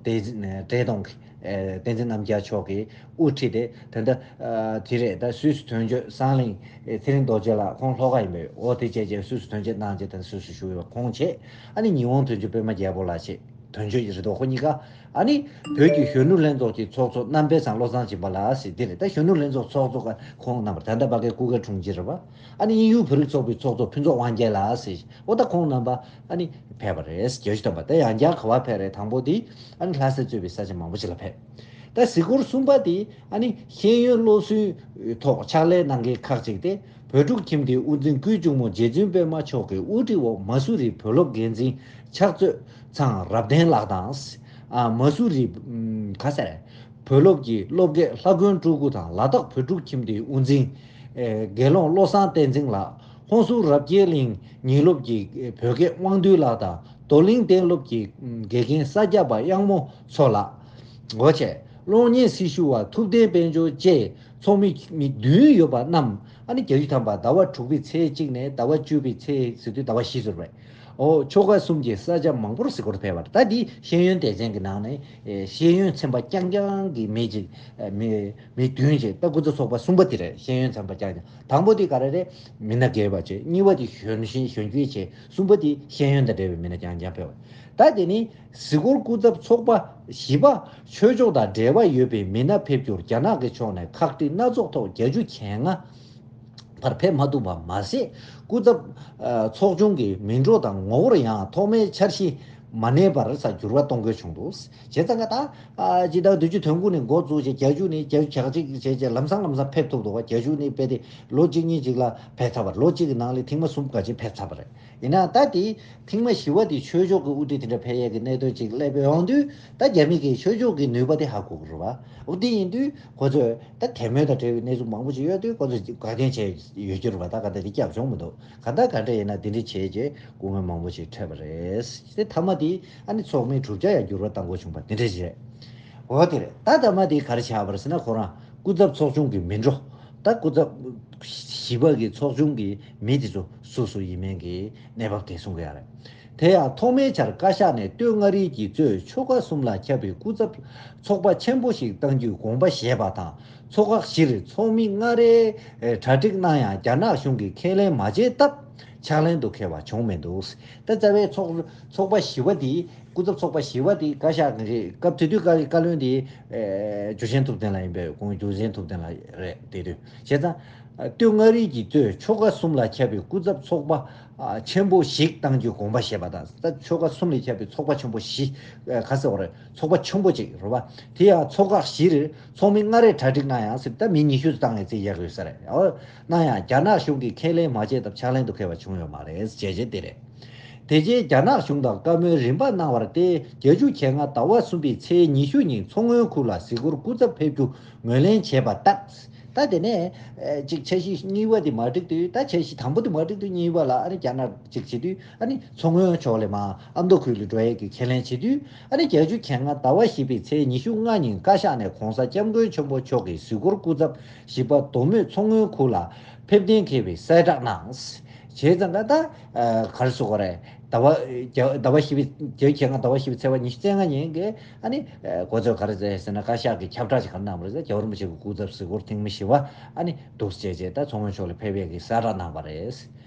བསྟན་འཛིན་བཀྲས་མཐོང་གིས། ཨེ། བསྟན་འཛིན་རྣམ་རྒྱལ་མཆོག་གིས་དབུ་ཁྲིད་དེ། ད་ལྟ་ཨ་དེ་རེད། ད་སུད་སི་དོན་གཅོད་སང་གླིང་ཨེ་ཚེ་རིང་རྡོ་རྗེ་ལགས། ཁོང་ལྷོ་ཁ་ཡིན་པས། འོ་དེ་བྱས་རྗེས་སུད་སི་དོན་གཅོད་གནང་རྗེས་ད་སུད་སི་བཞུགས་ཡོད་པ་ཁོང་བྱས། ཨ་ནི་ཉི་ཧོང་དོན་གཅོད་པད་མ་རྒྱལ་པོ་ལགས་བྱས། དོན་གཅོད་ཀྱི་རེད་འདུག་ཁོ་གཉིས་ཀ། ཨ་ནི་བོད་ཀྱི་གཞོན་ནུ་ལྷན་ཚོགས་ཀྱི་ཚོགས་གཙོ་རྣམ་པའི་ཚང་བློ་བཟང་སྦྱིན་པ་ལགས་ཟེར་འདི་རེད། ད་གཞོན་ནུ་ལྷན་ཚོགས་ཚོགས་གཙོ་ཀ་ཁོང་རྣམ་པ། ད་ལྟ་ཕ་གིའི་སྐུ་སྒེར་དྲུང་ཆེ་རེད་པ། ཨ་ནི་དབྱིན་ཡུལ་བོད་རིགས་ཚོགས་པའི་ཚོགས་གཙོ་ཕུན་ཚོགས་དབང་རྒྱལ་ལགས་ཟེར། འོ་ད་ཁོང་རྣམ་པ་ཨ་ནི་ཕེབས་པ་རེད། བརྒྱད་ཅུ་ཐམ་པ། ད་ཡང་བསྐྱར་ག་པར་ཕེབས་རེད། དང་པོ་དེ་ཨ་ནི་ལྷ་ས་གཙོས་པའི་ས་ཆ་མང་པོ་ཅིག་ལ་ཕེབས། ད་གཟིགས་སྐོར་གསུམ་པ་དེ་ཨ་ནི་ཤེས་ཡོན་སློབ་གསོའི་ཐོག་ཕྱག་ལས་གནང་མཁན་ཁག་ཅིག་སྟེ། བོད་ཕྲུག་ཁྱིམ་སྡེའི་དབུ་འཛིན་སྐུའི་གཅུང་མོ་རྗེ་བཙུན་པད་མ་མཆོག་གི་དབུ་ཁྲིད་འོག་མ་སུ་རིའི་བོད་སློབ་འགན་འཛིན་ཕྱག་མཛོད་ཚང་རབ་བརྟན་ལགས་དང་། ཨ། མ་སུ་རི། ཨམ། ག་ཟེར། བོད་སློབ་ཀྱི་སློབ་དགེ་ལྷ་མགོན་སྤྲུལ་སྐུ་དང་། ལ་དྭགས་བོད་ཕྲུག་ཁྱིམ་སྡེའི་དབུ་འཛིན། ཨེ། དགེ་སློང་བློ་བཟང་བསྟན་འཛིན་ལགས། ཧོན་སུར་རབ་རྒྱས་གླིང་ཉིན་སློབ་ཀྱི་བོད་དགེ་དབང་འདུས་ལགས་དང་། རྡོར་གླིང་གཏན་སློབ་ཀྱི་དགེ་རྒན་ས་སྐྱ་པ་གཡང་མོ་མཚོ་ལགས། འོ་བྱས། གློག་བརྙན་སྲི་ཞུ་བ་ཐུབ་བསྟན་དཔལ་འབྱོར་བཅས་ཚོགས་མི་མི་བདུན་ཡོད་པ་རྣམས་ཨ་ནི་བརྒྱད་ཅུ་ཐམ་པ་ཟླ་བ་དྲུག་པའི་ཚེས་གཅིག་ནས་ཟླ་བ་བཅུ་པའི་ཚེས་ཟེར་དུས་ཟླ་བ་བཞི་ཟེར་བས། འོ། ཆོལ་ཁ་གསུམ་གྱི་ས་ཆ་མང་པོར་གཟིགས་སྐོར་ཕེབས་པ་རེད། ད་འདི་ཤེས་ཡོན་སྡེ་ཚན་གྱི་ནང་ནས། ཨེ། ཤེས་ཡོན་ཚན་པ་རྐྱང་རྐྱང་གི་མི་གཅིག་ཨེ། མི་མི་བདུན་བྱས། ད་སྐུ་ཚབ་ཚོགས་པ་གསུམ་པ་དེ་རེད། ཤེས་ཡོན་ཚན་པ་རྐྱང་རྐྱང་། དང་པོ་དེ་ག་རེ་རེད། མི་སྣ་རྒས་པ་བྱས། གཉིས་པ་དེ་གཞོན་ཤེས་གཞོན་སྐྱེས་བྱས། གསུམ་པ་དེ་ཤེས་ཡོན་དང་འབྲེལ་བའི་མི་སྣ་རྐྱང་རྐྱང་ཕེབས་པ། ད་དེ་ནི་གཟིགས་སྐོར་སྐུ་ཚབ་ཚོགས་པ་བཞི་པ། ཆོས་ཕྱོགས་དང་འབྲེལ་བ་ཡོད་པའི་མི་སྣ་ཕེབས་རྒྱུར་རྒྱ་ནག་གི་ཕྱོགས་ནས་ཁག་དཀྲི་སྣ་ཚོགས་ཐོག་བརྒྱད་ཅུ་གྱ་ལྔ་བར་ཕེབས་མ་ཐུབ་པ་མ་ཟད། སྐུ་ཚབ་ཚོགས་ཆུང་གི་མིང་འགྲོ་དང་ངོ་བོར་ཡང་ཐོག་མའི་འཆར་གཞི་མ་གནས་པར་ས་འགྱུར་བ་གཏོང་དགོས་བྱུང་འདུག་བྱས་ཙང་ཀ་ད་ཨ་སྤྱི་ཟླ་བདུན་ཅུ་དོན་དགུ་ནས་འགོ་བཙུགས་བྱས། བརྒྱད་ཅུ་ནས། བརྒྱད་ཅུ་གྱ་གཅིག་བྱས་བྱས། ལམ་སང་ལམ་སང་ཕེབས་ཐུབ་འདུག་བ། བརྒྱད་ཅུ་ནས་དཔེ་དེ་ལོ་གཅིག་གཉིས་ཅིག་ལ་ཕེབས་ཚར་བ་རེད། ལོ་གཅིག་གི་ནང་ལ་ཐེངས་མ་གསུམ་ག་ཅིག་ཕེབས་ཚར་བ་རེད། ཡིན་ན་ད་དེ་ཐེངས་མ་བཞི་པ་དེ་ཆོས་ཕྱོགས་ཀྱི་དབུ་ཁྲིད་དེ་འདྲ་ཕེབས་ཡས་ཀྱི་གནད་དོན་ཅིག་སླེབས་ཡོང་དུས། ད་རྒྱ་མི་གིས་ཆོས་ཕྱོགས་ཀྱི་ནུས་པ་དེ་ཧ་གོ་གི་རེད་བ། འོ་དེ་ཡིན་དུས་ཁོ་ཚོས་ད་དད་མོས་དང་འབྲེལ་བའི་གནས་ཚུལ་མང་པོ་ཞིག་ཡོད་དུས་ཁོ་ཚོས་དགའ་སྐྱོན་བྱས་ཡོད་རྒྱུ་རེད་བ། ད་ག་འདྲ་དེ་སྐྱབས་བྱུང་མི་འདུག་ག་ད་ག་འདྲ་ཡིན་ན་དེ་འདྲ་བྱས་རྗེས་སྐུ་ངལ་མང་པོ་ཞིག་འཕྲད་པ་རེད། དེ་མཐའ་མ་དེ་ཨ་ནི་ཚོགས་མིའི་གྲུབ་ཆ་ཡང་འགྱུར་བ་གཏང་དགོས་བྱུང་བ་དེ་འདྲ་ཞིག་རེད། འོ་དེ་རེད། ད་ལྟ་མ་དེ་ག་རེ་ཆགས་པ་རེད་ཟེར་ན། ཁོ་རང་སྐུ་ཚབ་ཚོགས་ཆུང་གི་མི་འགྲོ། ད་སྐུ་ཚབ་བཞི་པ་གི་ཚོགས་ཆུང་གི་མི་དེ་ཚོ་སུ་སུ་ཡིན་མིན་གྱི་གནས་བབ་དེ་གསུང་གི་ཡོད་རེད། དེ་ཡང་ཐོག་མའི་ཆར་བཀའ་ཤག་ནས་སྟོད་མངའ་རིས་ཀྱི་གཙོས་ཆོལ་ཁ་གསུམ་ལ་ཁྱབ་པའི་སྐུ་ཚབ་ཚོགས་པ་ཆེན་པོ་ཞིག་གཏང་རྒྱུའི་དགོངས་པ་བཞེས་པ་དང་། ཚོགས་ཁག་བཞིར་ཚོགས་མི་ལྔ་རེ་གྲ་སྒྲིག་གནང་ཡང་རྒྱ་ནག་གཞུང་གིས་ཁས་ལེན་མ་བྱས་སྟབས་ཕྱག་ལེན་དུ་འཁེལ་བ་བྱུང་མི་འདུག་ད་རྩ་བའི་ཚོགས་ཚོགས་པ་བཞི་པ་དེ། སྐུ་ཚབ་ཚོགས་པ་བཞི་པ་དེ་བཀའ་ཤག་གི་རེད། སྐབས་དེ་དུས་བཀའ་བཀའ་བློན་དེ་ཨེ་འཇུ་ཆེན་ཐུབ་བསྟན་ལགས་ཡིན་པས། ཁོང་འཇུ་ཆེན་ཐུབ་བསྟན་ལགས་རེད། དེ་དུས་བྱས་ཙང་། སྟོད་མངའ་རིས་ཀྱི་གཙོས་ཆོལ་ཁ་གསུམ་ལ་ཁྱབ་པའི་སྐུ་ཚབ་ཚོགས་པ་ཨ་ཆེན་པོ་ཞིག་གཏང་རྒྱུའི་དགོངས་པ་བཞེས་པ་དང་། ད་ཆོལ་ཁ་གསུམ་ལ་ཁྱབ་པའི་ཚོགས་པ་ཆེན་པོ་བཞི། ཨ་ག་ཟེར་བ་རེད། ཚོགས་པ་ཆེན་པོ་གཅིག་རེད་བ། དེ་ཡང་ཚོགས་ཁག་བཞིར་ཚོགས་མི་ལྔ་རེ་གྲ་སྒྲིག་གནང་ཡང་ཟེར། ད་མི་ཉི་ཤུ་བཏང་ཡས་རྩིས་རྒྱག་ཡོད་ས་རེད། འོ་ན་ཡང་རྒྱ་ནག་གཞུང་གིས་ཁས་ལེན་མ་བྱས་སྟབས་ཕྱག་ལེན་དུ་འཁེལ་བ་བྱུང་ཡོད་མ་རེད། བྱས་རྗེས་དེ་རེད། དེ་རྗེས་རྒྱ་ནག་གཞུང་དང་བཀའ་མོལ་རིམ་པ་གནང་བར་བརྟེན། བརྒྱད་ཅུ་གྱ་ལྔ་ཟླ་བ་གསུམ་པའི་ཚེས་ཉི་ཤུ་ཉིན་མཚོ་སྔོན་ཁུལ་ལ་གཟིགས་སྐོར་སྐུ་ཚབ་ཕེབས་རྒྱུ་ངོས་ལེན་བྱས་པ་ལྟར། ད་དེ་ནས་ཨེ་གཅིག་འཆར་གཞི་གཉིས་པ་དེ་མ་འགྲིག་དུས། ད་འཆར་གཞི་དང་པོ་དེ་མ་འགྲིག་དུས་གཉིས་པ་ལ་ཨ་ནི་རྒྱ་ནག་གཅིག་བྱེད་དུས། ཨ་ནི་མཚོ་སྔོན་ཕྱོགས་ལས་མར་ཨ་མདོ་ཁུལ་ལ་འགྲོ་ཡས་ཀྱི་ཁས་ལེན་བྱེད་དུས། ཨ་ནི་བརྒྱད་ཅུ་གྱ་ལྔ་ཟླ་བ་བཞི་པའི་ཚེས་ཉི་ཤུ་ལྔ་ཉིན་བཀའ་ཤག་ནས་༸གོང་ས་༸སྐྱབས་མགོན་ཆེན་པོ་མཆོག་གི་གཟིགས་སྐོར་སྐུ་ཚབ་བཞི་པ་མདོ་སྨད་མཚོ་སྔོན་ཁུལ་ལ་ཕེབས་གཏན་འཁེལ་བའི་གསལ་བསྒྲགས་གནང་། བྱས་ཙང་ད་ལྟ་ཨ་ག་རེ་ཟེར་དགོས་རེད། ཟླ་བ་བརྒྱ་ཟླ་བ་བཞི་པའི་བརྒྱད་ཅུ་གྱ་ལྔ་ཟླ་བ་བཞི་པའི་ཚེས་པ་ཉི་ཤུ་རྩ་ལྔ་ཉིན་གྱི་ཨ་ནི་ཨ་གོ་ཚོད་ག་རེ་མཛད་ཟེར་ན། བཀའ་ཤག་གིས་ཁྱབ་བསྒྲགས་ཤིག་ག་རེ་གནང་བ་རེད་ཟེར། རྒྱལ་བ་རིན་པོ་ཆེ་གི་སྐུ་ཚབ་གཟིགས་སྐོར་ཐེངས་མ་བཞི་པ་ཨ་ནི་འདུག་སེ་བྱས་བྱས། ད་མཚོ་སྔོན་ཕྱོགས་ལ་ཕེབས་ཡས་ཀྱི་གསལ་བསྒྲགས་གནང་བ་རེད།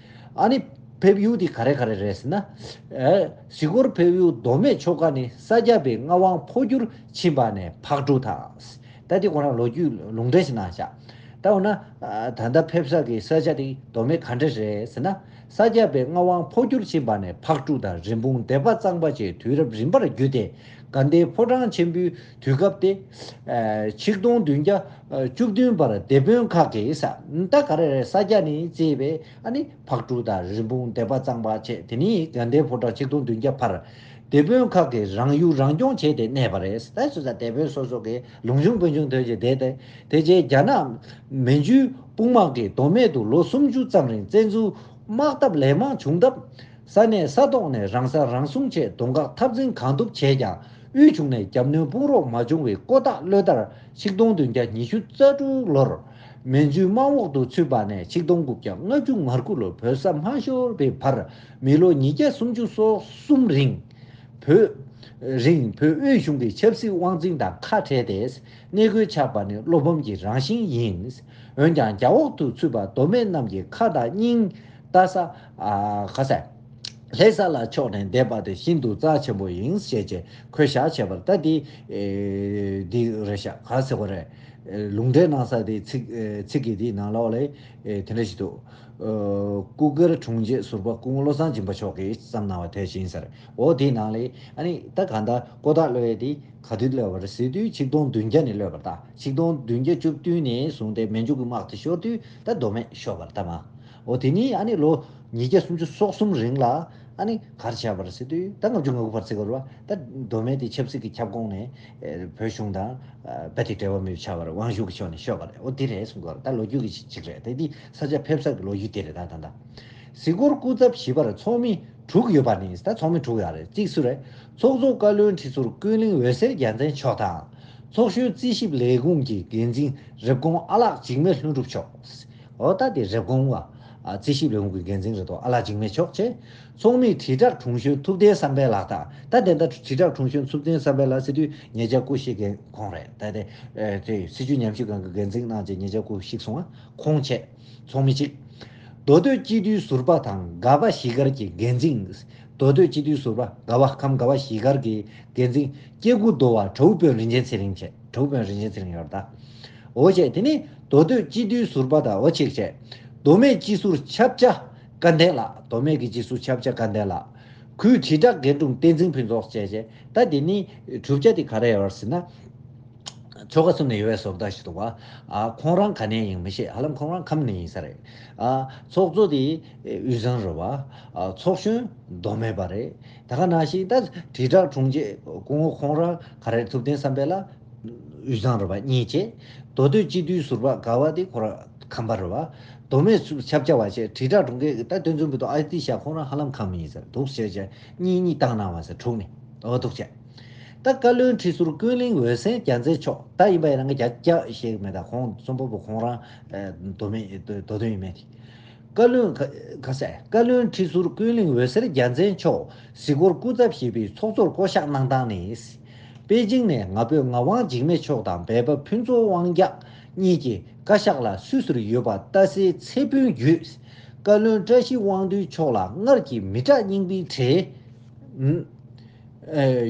ཨ་ནི་ཕེབས་ཡུལ་དེ་ག་རེ་ག་རེ་རེད་ཟེར་ན། ཨ་གཟིགས་སྐོར་ཕེབས་ཡུལ་མདོ་སྨད་ཆོལ་ཁ་ནི་ས་སྐྱ་པའི་མངའ་དབང་འཕོ་འགྱུར་ཕྱིན་པ་ནས་ཕག་གྲུ་དང་། ད་དེ་ཁོ་རང་ལོ་རྒྱུས་ལུང་འདྲེན་ཞིག་གནང་བཞག་ད་འོ་ན་ཨ་ད་ལྟ་ཕེབས་ས་གི་ས་ཆ་དེ་མདོ་སྨད་ག་འདྲ་རེད་ཟེར་ན། ས་སྐྱ་པའི་མངའ་དབང་འཕོ་འགྱུར་ཕྱིན་པ་ནས་ཕག་གྲུ་དང་རིན་སྤུངས་སྡེ་པ་གཙང་པ་བཅས་དུས་རབས་རིམ་པར་བརྒྱུད་དེ། དགའ་ལྡན་ཕོ་བྲང་ཆེན་པོའི་དུས་སྐབས་ཏེ། ཨ་ཆིག་སྟོང་བདུན་བརྒྱ་བཅུ་བདུན་བར་སྡེ་དཔོན་ཁག་གིས་ས་ད་ག་རེ་རེད། ས་སྐྱ་ནས་བརྩིས་པའི་ཨ་ནི་ཕག་གྲུ་དང་རིན་སྤུངས་སྡེ་པ་གཙང་པ་བཅས། དེ་ནས་དགའ་ལྡན་ཕོ་བྲང་ཆིག་སྟོང་བདུན་བརྒྱ་བར་སྡེ་དཔོན་ཁག་གིས་རང་ཡུལ་རང་སྐྱོང་བྱས་ཏེ་གནས་པ་རེད། ད་སོ་སོ་སྡེ་དཔོན་སོ་སོ་གི་ལུང་ཆུང་དཔོན་ཆུང་ཐོན་བྱས་བསྡད་དེ། དེ་རྗེས་རྒྱ་ནག་མན་ཇུའི་དཔུང་དམག་གིས་མདོ་སྨད་དུ་ལོ་སུམ་ཅུ་ཙམ་རིང་བཙན་འཛུལ་དམག་འཐབ་ལན་མང་བྱུང་སྟབས། ས་གནས་ས་ཐོག་ནས་རང་ས་རང་སྲུང་ཆེད་གདོང་ཁ་འཐབ་འཛིང་གང་ཐུབ་བྱས་ཀྱང་། དབུས་གཞུང་ནས་རྒྱབ་སྣོན་དཔུང་རོགས་མ་བྱུང་བའི་ཀོ་ཐག་ལོས་ལྟར། ཆིག་སྟོང་བདུན་བརྒྱ་ཉི་ཤུ་རྩ་དྲུག་ལོར་མན་ཇུའི་དམག་འོག་ཏུ་ཚུད་པ་ནས་ཆིག་སྟོང་དགུ་བརྒྱ་ལྔ་བཅུ་ང་དགུ་ལོར་བོད་ས་མ་ཤོར་བའི་བར། མི་ལོ་ཉིས་བརྒྱ་སུམ་ཅུ་སོ་གསུམ་རིང་བོད་རིང་བོད་དབུས་གཞུང་གི་ཆབ་སྲིད་དབང་འཛིན་དང་ཁ་བྲལ་ཏེ། གནས་དགོས་ཆགས་པ་ནི་བློ་ཕམ་གྱི་རང་བཞིན་ཡིན། འོན་ཀྱང་རྒྱ་འོག་ཏུ་ཚུད་པ་མདོ་སྨད་རྣམས་ཀྱི་ཁ་དང་སྙིང་ལྟ་ས་ཨ་ག་ས་ལྷ་ས་ལ་ཕྱོགས་ནས་བསྡད་པ་དེ་ཤིན་ཏུ་རྩ་ཆེན་པོ་ཡིན་ཞེས་བྱས་ཁོས་བཞག་བྱས་པར། ད་འདི་ཨེ་འདི་རེད་ཤག་ག་ཟེར་བ་རེད། ཨེ་ལུང་འདྲེན་གནང་ས་དེ་ཚིག་ཨེ་ཚིག་གི་དེའི་ནང་ལོགས་ལ་ཨེ་དེ་འདྲ་ཞིག་འདུག་ཨ་སྐུ་སྒེར་དྲུང་ཆེ་ཟུར་པ་སྐུ་ངོ་བློ་བཟང་སྦྱིན་པ་མཆོག་གིས་བརྩམས་གནང་བ་དེ་བཞིན་ཟེར། འོ་དེའི་ནང་ལ་ཨ་ནི་ད་གང་ལྟར་ཀོ་ཐག་ལོས་ཡས་དེ་ག་དུས་ལོས་པ་རེད་ཟེར་དུས། ཆིག་སྟོང་བདུན་བརྒྱ་ནས་ལོས་པ་རེད། ད་ཆིག་སྟོང་བདུན་བརྒྱ་བཅུ་བདུན་ནས་བཟུང་སྟེ་མན་ཇུ་གི་དམག་དེ་ཤོར་དུས་ད་མདོ་སྨད་ཤོར་བ་རེད་ད་མ། འོ་དེ་ནས་ཨ་ནི་ལོ་ཉིས་བརྒྱ་སུམ་ཅུ་སོ་གསུམ་རིང་ལ་ཨ་ནི་ག་རེ་བྱས་པ་རེད་ཟེར་དུས། ད་ལྔ་བཅུ་ང་དགུ་བར་ཟེར་གི་རེད་བ། ད་མདོ་སྨད་དེ་ཆབ་སྲིད་ཀྱི་ཁྱབ་ཁོངས་ནས་ཨེ་བོད་གཞུང་དང་ཨ་རྦད་དེ་འབྲེལ་བ་མེད་པ་ཆགས་པ་རེད། དབང་ཤུགས་ཀྱི་ཕྱོགས་ནས་ཤོར་བ་རེད། འོ་དེ་རེད་གསུང་གི་རེད། ད་ལོ་རྒྱུས་ཀྱི་ཅིག་རེད། ད་འདི་ས་ཆ་ཕེབས་ས་གི་ལོ་རྒྱུས་དེ་རེད། ད་ད་ད་གཟིགས་སྐོར་སྐུ་ཚབ་བཞི་པར་ཚོགས་མི་དྲུག་ཡོད་པ་ནི། ད་ཚོགས་མི་དྲུག་ཡོད་རེད། གཅིག་སུ་རེད། ཚོགས་གཙོ་བཀའ་བློན་ཁྲི་ཟུར་ཀུན་གླེང་འོད་ཟེར་རྒྱལ་མཚན་མཆོག་དང་། ཚོགས་གཞོན་རྩིས་ཞིབ་ལས་ཁུངས་ཀྱི་འགན་འཛིན་རེབ་གོང་ཨ་ལགས་འཇིགས་མེད་ལྷུན་གྲུབ་མཆོག་འོ་ད་དེ་རེབ་གོང་བ། ཨ་རྩིས་ཞིབ་ལས་ཁུངས་ཀྱི་འགན་འཛིན་རེད་དོ། ཨ་ལགས་འཇིགས་མེད་མཆོག་བྱས། ཚོགས་མི་དྲིལ་བསྒྲགས་དྲུང་གཞོན་ཐུབ་བསྟན་བསམ་འཕེལ་ལགས་དང་། ད་དེ་འདྲ་དྲིལ་བསྒྲགས་དྲུང་གཞོན་ཐུབ་བསྟན་བསམ་འཕེལ་ལགས་ཟེར་དུས་ཉེ་ཆར་སྐུ་གཤེགས་མཁན་ཁོང་རེད། ད་དེ་ཨེ་དེ་སྲིད་བྱུས་ཉམས་ཞིབ་ཁང་གི་འགན་འཛིན་གནང་བྱས་ཉེ་ཆར་སྐུ་གཤེགས་སོང་བ། ཁོང་བྱས། ཚོགས་མི་གཅིག་མདོ་སྟོད་སྤྱི་འཐུས་ཟུར་པ་དང་སྒ་བ་གཞིས་སྒར་གྱི་འགན་འཛིན། མདོ་སྟོད་སྤྱི་འཐུས་ཟུར་པ་སྒ་བ་ཁམས་སྒ་བ་གཞིས་སྒར་གྱི་འགན་འཛིན་སྐྱེ་རྒུ་མདོ་བ་དྲ་འབུ་དཔོན་རིན་ཆེན་ཚེ་རིང་བྱས། དྲ་འབུ་དཔོན་རིན་ཆེན་ཚེ་རིང་ཡོད་རེད་ད། འོ་བྱས། དེ་ནས་མདོ་སྟོད་སྤྱི་འཐུས་ཟུར་པ་དང་འོ་གཅིག་བྱས། མདོ་སྨད་སྤྱི་ཟུར་ཆབ་ཆ་སྐལ་ལྡན་ལགས། མདོ་སྨད་ཀྱི་སྤྱི་ཟུར་ཆབ་ཆ་སྐལ་ལྡན་ལགས། ཁུལ་དྲིལ་བསྒྲགས་འགན་དྲུང་བསྟན་འཛིན་ཕུན་ཚོགས་བཅས་བྱས། ད་དེ་ནི་གྲུབ་ཆ་དེ་ག་རེ་ཡོད་ཟེར་ན། ཆོལ་ཁ་གསུམ་ནས་ཡོད་པའི་བཟོ་ལྟ་ཞིག་འདུག་བ། ཨ་ཁོང་རང་ག་ནས་ཡིན་མི་ཤེས། ཧ་ལམ་ཁོང་རང་ཁམས་ནས་ཡིན་ས་རེད། ཨ་ཚོགས་གཙོ་དེ་དབུས་གཙང་རེད་བ། ཨ་ཚོགས་གཞོན་མདོ་སྨད་པ་རེད། ད་ག་ནང་བཞིན་ད་དྲིལ་བསྒྲགས་དྲུང་ཆེ་སྐུ་ངོ་ཁོང་རང་ག་རེ། ཐུབ་བསྟན་བསམ་འཕེལ་ལགས་དབུས་གཙང་རེད་བ། གཉིས་བྱས། མདོ་སྟོད་སྤྱི་འཐུས་ཟུར་པ་དགའ་བ་དེ་ཁོ་རང་ཁམས་པ་རེད་བ། མདོ་སྨད་ཆབ་ཆ་བ་བྱས། དྲིལ་བསྒྲགས་དྲུང་ཆེ་ད་དོན་ཚན་བུ་དོ་ཨ་ཏི་ཤ་ཁོང་རང་ཧ་ལམ་ཁམས་ཡིན་ས་རེད། འདུག་བྱས་བྱས་གཉིས་གཉིས་བཏང་གནང་བ་ཟེར་དྲུག་ནས་འོ་འདུག་བྱས། ད་བཀའ་བློན་ཁྲི་ཟུར་ཀུན་གླེང་འོད་ཟེར་རྒྱལ་མཚན་མཆོག་ད་ཡིན་པ་ཡིན་ན་ང་རྒྱ་རྒྱ་བཤད་གི་མེད། ད་ཁོང་རྩོམ་པ་པོ་ཁོང་རང་མདོ་སྨད་མདོ་དོན་ཡིན་མེད་དེ། བཀའ་བློན་ཁ་ཁ་ཟེར། བཀའ་བློན་ཁྲི་ཟུར་ཀུན་གླེང་འོད་ཟེར་རྒྱལ་མཚན་མཆོག་གཟིགས་སྐོར་སྐུ་ཚབ་ཞེས་པའི་ཚོགས་གཙོར་བསྐོ་གཞག་གནང་སྟངས་ནི། པེ་ཅིང་ནས་ང་ཕོད་ངག་དབང་འཇིགས་མེད་མཆོག་དང་སྦས་པ་ཕུན་ཚོགས་དབང་རྒྱལ་གཉིས་ཀྱི་བཀའ་ཤག་ལ་སུད་སིར་ཡོད་པ་ཏཱ་སེའི་ཚེ་ཕུན་བརྒྱུད། བཀའ་བློན་བཀྲ་ཤིས་དབང་འདུས་མཆོག་ལ་སྔར་གྱི་མི་དྲག་རྙིང་པའི་གྲས་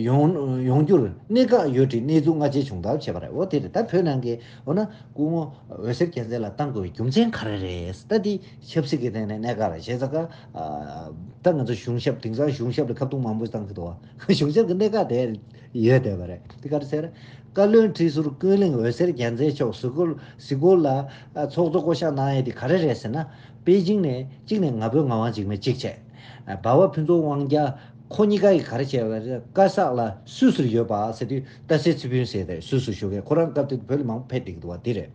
ཡོང་ཡོང་རྒྱུར་གནད་འགག་ཡོད་པའི་གནས་ཚུལ་སྔ་རྗེས་བྱུང་ཐབས་བྱས་པ་རེད། འོ་དེ་རེད། ད་བོད་ནང་གི་འོ་ན་སྐུ་ངོ་འོད་ཟེར་རྒྱལ་མཚན་ལ་བཏང་དགོས་པའི་རྒྱུ་མཚན་ག་རེ་རེད། ད་འདི་ཆབ་སྲིད་ཀྱི་སྟེང་ནས་གནད་འགག་རེད། བྱས་ཙང་ཀ་ད་ང་ཚོ་གཞུང་ཞབས་དེང་སང་གཞུང་ཞབས་ལ་ཁ་རྡུང་མང་པོ་བཏང་གི་འདུག་བ། གཞུང་ཞབས་ཀྱི་གནད་འགག་དེ་ཡོད་བསྡད་པ་རེད། དེ་ག་རེ་ཟེར། བཀའ་བློན་ཁྲི་ཟུར་ཀུན་གླེང་འོད་ཟེར་རྒྱལ་མཚན་མཆོག་གཟིགས་སྐོར་གཟིགས་སྐོར་ལ་ཚོགས་གཙོ་བསྐོ་གཞག་གནང་ཡས་དེ་ག་རེ་རེད་ཟེར་ན། པེ་ཅིང་ནས་གཅིག་ནས་ང་ཕོད་ངག་དབང་འཇིགས་མེད་གཅིག་བྱས། སྦས་པ་ཕུན་ཚོགས་དབང་རྒྱལ་ཁོ་གཉིས་ཀ་ཡིས་ག་རེ་བྱས་པ་རེད། བཀའ་ཤག་ལ་སུད་སིར་ཡོད་པ་ཟེར་དུས་ཏཱ་སེ་ཚེ་ཕུན་ཟེར་ཏེ་སུད་སི་བཞུགས་མཁན། ཁོ་རང་སྐབས་དེ་བོད་ལ་མང་པོ་ཕེབས་བསྡད་ཀྱི་འདུག་བ། དེ་རེད།